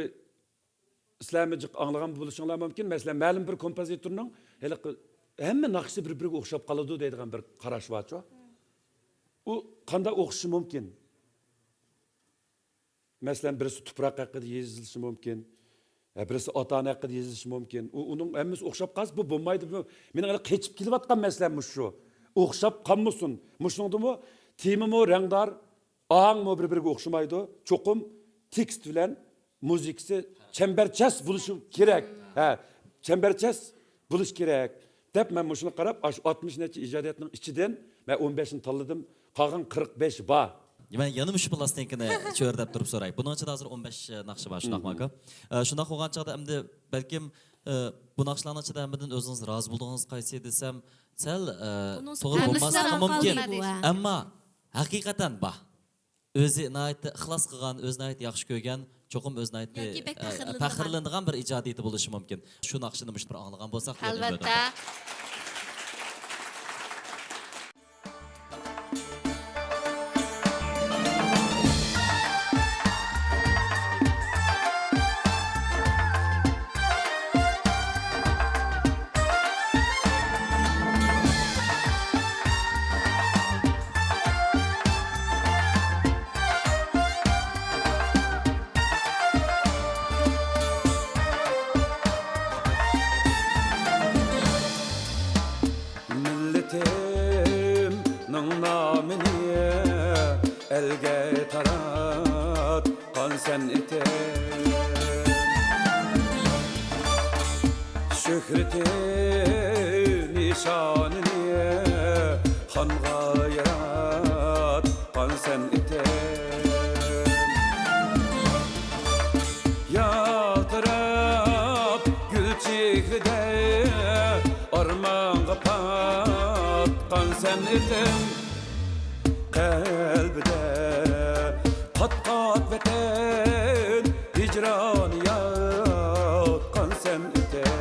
سىلەرمۇ جىق ئاڭلىغان بولۇشۇڭلار مۇمكىن. مەسىلەن، مەلۇم بىر كومپوزىتورنىڭ ھېلىقى ھەممە ناخشىسى بىر-بىرىگە ئوخشاپ قالىدۇ دەيدىغان بىر قاراش بارچۇ. ئۇ قانداق ئوخشىشى مۇمكىن؟ مەسىلەن، بىرسى تۇپراق ھەققىدە يېزىلىشى مۇمكىن. ھە، بىرسى ئاتا-ئانا ھەققىدە يېزىشى مۇمكىن. ئۇ، ئۇنىڭ ھەممىسى ئوخشاپ قالسا، بۇ بولمايدۇ. بۇ مېنىڭ ھېلى قېچىپ كېلىۋاتقان مەسىلەم مۇشۇ شۇ. ئوخشاپ قالمىسۇن. مۇشۇنىڭدىمۇ تېمىمۇ رەڭدار، ئاھاڭمۇ بىر-بىرىگە ئوخشىمايدۇ. چوقۇم تېكىست بىلەن مۇزىكىسى چەمبەرچاس بولۇشى كېرەك. ھە، چەمبەرچاس بولۇشى كېرەك، دەپ مەن مۇشۇنى قاراپ، ئاشۇ ئاتمىش نەچچە ئىجادىيەتنىڭ ئىچىدىن مەن ئون بەشنى تاللىدىم، قالغان قىرىق بەش بار. مەن يەنە مۇشۇ پىلاستىنكىنى چۆرىدەپ تۇرۇپ سوراي. بۇنىڭ ئىچىدە ھازىر ئون بەش ناخشا بار، شۇنداقمۇ، ئاكا؟ ئە، شۇنداق بولغان چاغدا ئەمدى بەلكىم، ئە، بۇ ناخشىلارنىڭ ئىچىدە ھەممىدىن ئۆزىڭىز رازى بولىدىغىنىڭىز قايسى دېسەم، سەل، ئە، توغرا بولماسلىقى مۇمكىن. ئەمما ھەقىقەتەن بار. ئۆزى ناھايىتى ئىخلاس قىلغان، ئۆزى ناھايىتى ياخشى كۆرگەن، چوقۇم ئۆزى ناھايىتى، ياكى بەك ئە، پەخىرلىنىدىغان. پەخىرلىنىدىغان بىر ئىجادىيىتى بولۇشى مۇمكىن. شۇ ناخشىنى مۇشۇ بىر ئاڭلىغان بولساق، ئەلۋەتتە. مىللىتىمنىڭ نامىنى ئەلگە تاراتقان سەنئىتىم. شۆھرىتى نىشانىنى خانغا ياراتقان سەنئىتىم. يالتىراپ گۈل چېھرىدە ئارمانغا پاتقان سەنئىتىم. قەلبىدە قات-قات ۋەتەن ھىجرانى ياتقان سەنئىتىم.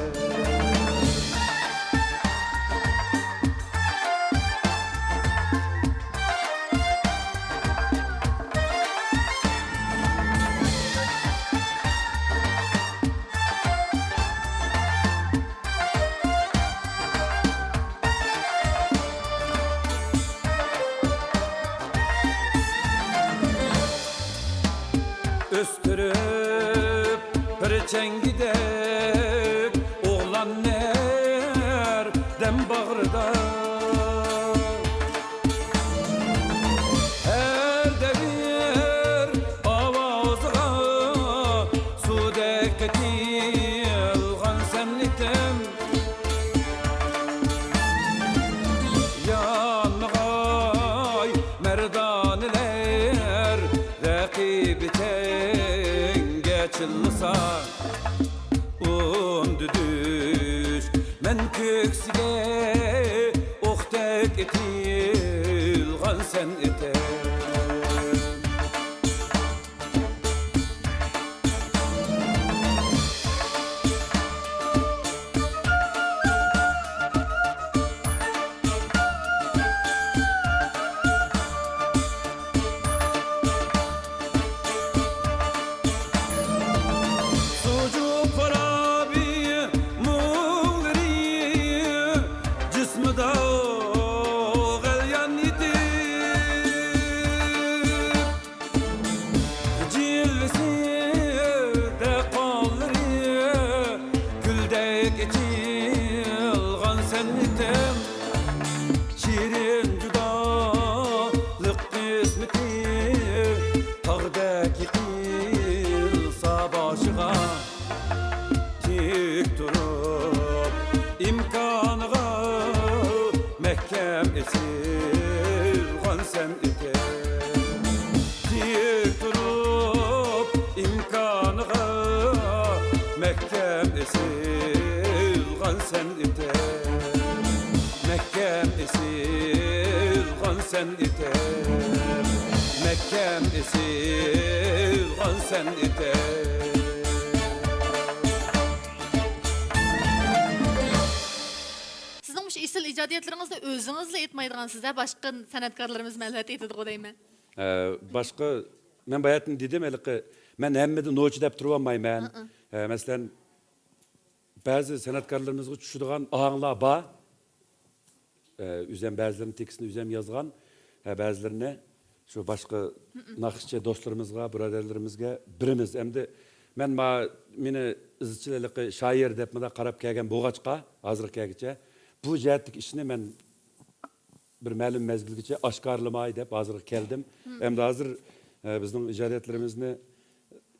ئۆستۈرۈپ بىر چەڭگىدەك ئوغلاننى ھەردەم باغرىدا. ھەر دەۋر ئاۋازىغا سۇدەك قېتىلغان سەنئىتىم. يانمىغاي مەردانىلەر رەقىبى چەڭگە چىللىسا. ئۇندى دۈشمەن كۆكسىگە ئوقتەك ئېتىلغان سەنئىتىم. سۇجۇ خارابى مۇڭلىرى جىسمىدا غەليان ئېتىپ، جىلۋىسىدە قانلىرى گۈلدەك ئېچىلغان سەنئىتىم. شېرىن جۇدالىق قىسمىتى تاغدەك يىقىلسا باشىغا، تىك تۇرۇپ ئىمكانىغا مەھكەم ئېسىلغان سەنئىتىم. تىك تۇرۇپ ئىمكانىغا مەھكەم ئېسىلغان سەنئىتىم. مەھكەم ئېسىلغان سەنئىتىم. مەھكەم ئېسىلغان سەنئىتىم. سىزنىڭ مۇشۇ ئېسىل ئىجادىيەتلىرىڭىزنى ئۆزىڭىزلا ئېيتمايدىغانسىز-ھە، باشقا سەنئەتكارلىرىمىزمۇ ئەلۋەتتە ئېيتىدىغۇ دەيمەن. ئە، باشقا، مەن باياتىن دېدىم، ھېلىقى، مەن ھەممىدە نوچى دەپ تۇرۇۋالمايمەن. ئە، مەسىلەن، بەزى سەنئەتكارلىرىمىزغا چۈشىدىغان ئاھاڭلار بار. ئە، ئۆزەم بەزىلىرىنى تېكىستىنى ئۆزەم يازغان. ھە، بەزىلىرىنى شۇ باشقا ناخشىچى دوستلىرىمىزغا، بۇرادەرلىرىمىزگە بېرىمىز. ئەمدى مەن ما-، مېنى ئىزچىل ھېلىقى شائىر دەپ مۇنداق قاراپ كەلگەن بولغاچقا، ھازىرغا كەلگۈچە بۇ جەھەتتىكى ئىشنى مەن بىر مەلۇم مەزگىلگىچە ئاشكارىلىماي دەپ ھازىرغا كەلدىم. ئەمدى ھازىر، ئە، بىزنىڭ ئىجادىيەتلىرىمىزنى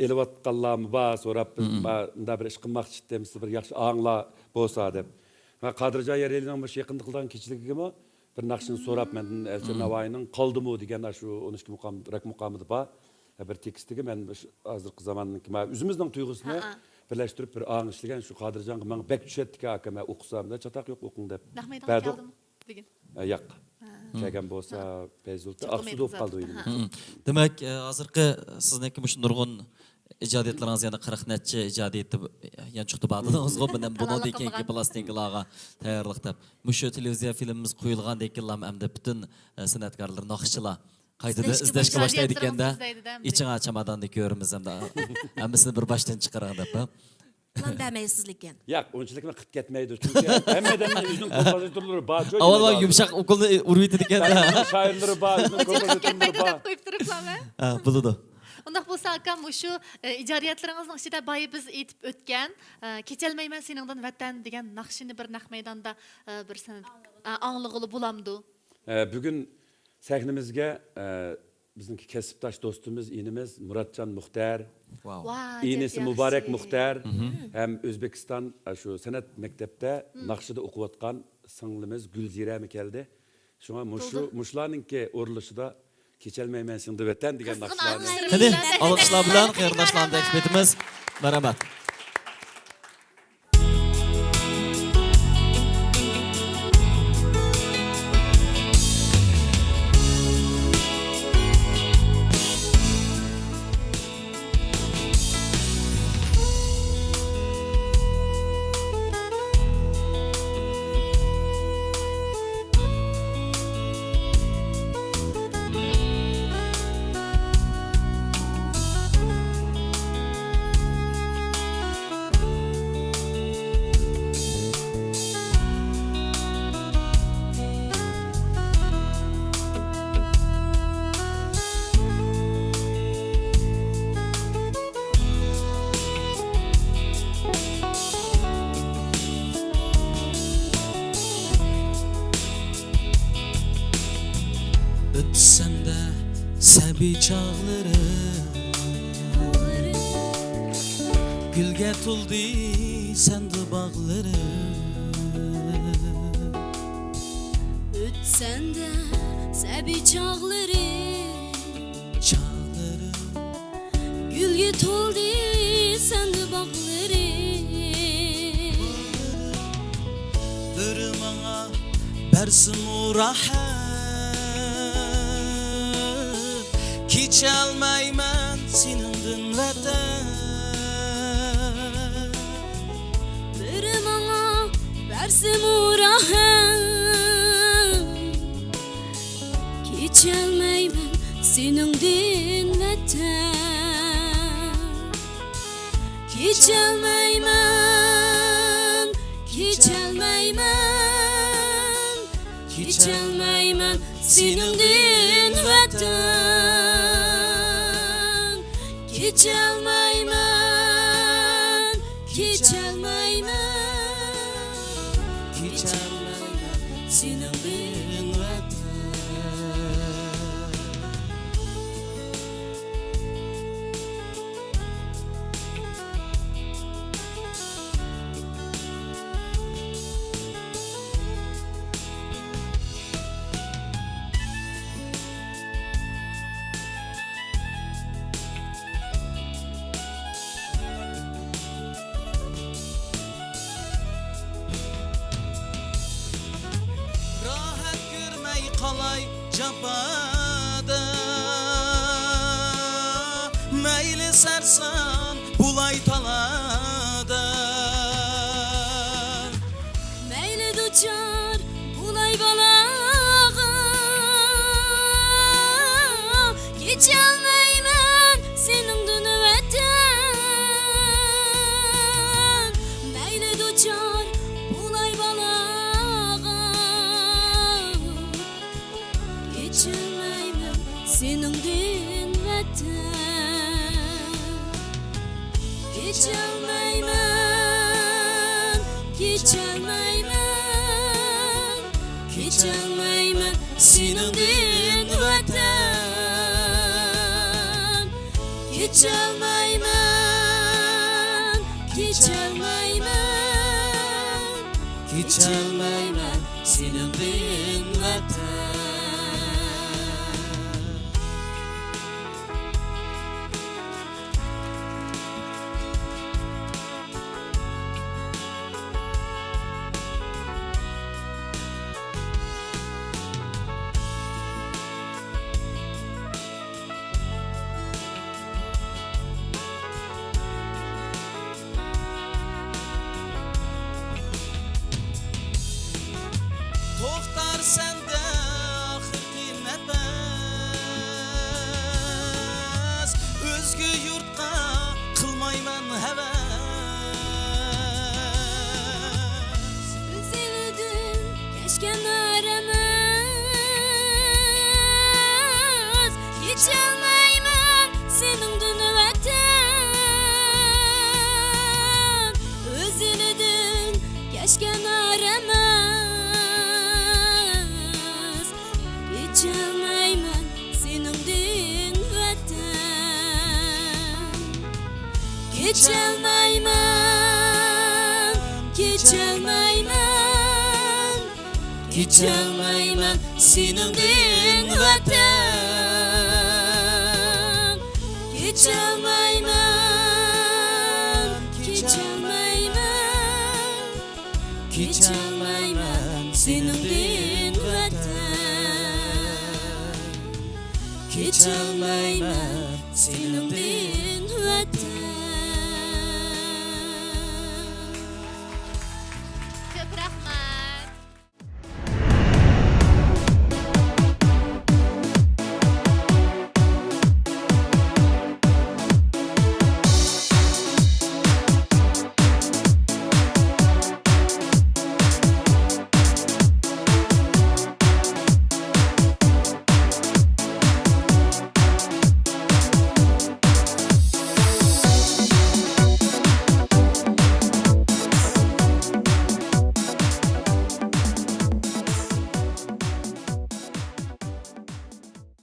ئېلىۋاتقانلارمۇ بار، سوراپ، بىز ما-، مۇنداق بىر ئىش قىلماقچى ئىدۇق، سىز بىر ياخشى ئاڭلا بولسا دەپ. ھە، قادىرجان يارئېلىنىڭ مۇشۇ يېقىندا قىلغان كېچىلىكىگىمۇ بىر ناخشىنى سوراپ مەندىن، ئەلىشىر ناۋايىنىڭ قالدىمۇ دېگەن ئاشۇ ئون ئىككى مۇقام، راك مۇقامىدا بار. ھە، بىر تېكىستىگە مەن شۇ ھازىرقى زاماننىڭكى، مانا، ئۆزىمىزنىڭ تۇيغۇسىنى بىرلەشتۈرۈپ بىر ئاڭ ئىشلىگەن، شۇ قادىرجانغا ماڭا بەك چۈشەتتىكەن، ئاكا، مەن ئوقۇسام دە، چاتاق يوق، ئوقۇڭ دەپ نەق مەيدانغا بەردۇق. كەلدىمۇ بۈگۈن؟ ئە، ياق. كەلگەن بولسا پەيزۇلتا ئاقسۇدا بولۇپ قالدى ئۆيىمىز. دېمەك، ئە، ھازىرقى سىزنىڭكى مۇشۇ نۇرغۇن ئىجادىيەتلىرىڭىز، يەنە قىرىق نەچچە ئىجادىيىتى يانچۇقتا بار دېدىڭىزغۇ، بۇنىڭ، بۇنىڭدىن كېيىنكى پىلاستىنكىلارغا تەييارلىق دەپ. مۇشۇ تېلېۋىزىيە فىلىمىمىز قويۇلغاندىن كېيىنلام ئەمدى پۈتۈن، ئە، سەنئەتكارلار، ناخشىچىلار قايتىدىن ئىزدەشكە باشلايدىكەن-دە، ئىجادىيەتلىرىڭىزنى ئىزدەيدۇ-دە ئەمدى. ئېچىڭا چاماداننى كۆرىمىز ئەمدى. ھەممىسىنى بىر باشتىن چىقىرىڭ دەپ، ھە؟ پىلان بەرمەيسىز لېكىن. ياق، ئۇنچىلىك قىلىپ كەتمەيدۇ. چۈنكى ھەممە ئادەمنىڭ ئۆزىنىڭ كومپوزىتورلىرى بار. ئاۋۋال يۇمشاق ئوكۇلنى ئۇرۇۋېتىدىكەن-دە. ھەممىنىڭ شائىرلىرى بار، ئۆزىنىڭ كومپوزىتورلىرى بار. قويۇپ تۇرۇپلارمۇ؟ ھە، بولىدۇ. ئۇنداق بولسا، ئاكام، مۇشۇ، ئە، ئىجادىيەتلىرىڭىزنىڭ ئىچىدە بايا بىز ئېيتىپ ئۆتكەن، ئە، كېچەلمەيمەن سېنىڭدىن ۋەتەن دېگەن ناخشىنى بىر نەق مەيداندا، ئە، بىر سەنئەت، ئە، ئاڭلىغىلى بولامدۇ؟ ئە، بۈگۈن سەھنىمىزگە، ئە، بىزنىڭكى كەسىپداش دوستىمىز، ئىنىمىز مۇراتجان مۇختەر، ۋاي، ئىنىسى مۇبارەك مۇختەر ھەم ئۆزبېكىستان، ئە، شۇ سەنئەت مەكتەپتە ناخشىدا ئوقۇۋاتقان سىڭلىمىز گۈلزىرەمۇ كەلدى. شۇڭا مۇشۇ، مۇشۇلارنىڭكى ئورۇنلىشىدا كېچەلمەيمەن سېنىڭدىن ۋەتەن دېگەن ناخشىلارنى. قېنى، ئالقىشلار بىلەن قېرىنداشلارنى تەكلىپ ئېتىمىز. مەرھەمەت. ئۆتسەمدە سەبىي چاغلىرىم، گۈلگە تولدى سەندە باغلىرىم. ئۆتسەمدە سەبىي چاغلىرىم، چاغلىرىم، گۈلگە تولدى سەندە باغلىرىم. بىر ماڭا بەرسىمۇ راھەت، كېچەلمەيمەن سېنىڭدىن ۋەتەن. بىر ماڭا بەرسىمۇ راھەت، كېچەلمەيمەن سېنىڭدىن ۋەتەن. كېچەلمەيمەن، كېچەلمەيمەن، كېچەلمەيمەن سېنىڭدىن ۋەتەن. كېچەلمەيمەن، كېچەلمەيمەن، كېچەلمەيمەن سېنىڭدىن ۋەتەن. راھەت كۆرمەي قالاي جاپادا، مەيلى سەرسان بولاي تالادا. مەيلى دۇچار بولاي بالاغا، كېچەلمەيمەن سېنىڭدىن ۋەتەن. مەيلى دۇچار بولاي بالاغا، كېچەلمەيمەن سېنىڭدىن ۋەتەن. كېچەلمەيمەن، كېچەلمەيمەن سېنىڭدىن ۋەتەن. كېچەلمەيمەن، كېچەلمەيمەن، كېچەلمەيمەن سېنىڭدىن ۋەتەن. توختار سەندە ئاخىرقى نەپەس، ئۆزگە يۇرتقا قىلمايمەن ھەۋەس. ئۆز ئېلىدىن كەچكەن ئار ئەمەس، كېچەلمەيمەن سېنىڭدىن ۋەتەن. ئۆز ئېلىدىن كەچكەن ئار ئەمەس، كېچەلمەيمەن سېنىڭدىن ۋەتەن. كېچەلمەيمەن، كېچەلمەيمەن، كېچەلمەيمەن سېنىڭدىن ۋەتەن. كېچەلمەيمەن، كېچەلمەيمەن، كېچەلمەيمەن سېنىڭدىن ۋەتەن. كېچەلمەيمەن سېنىڭدىن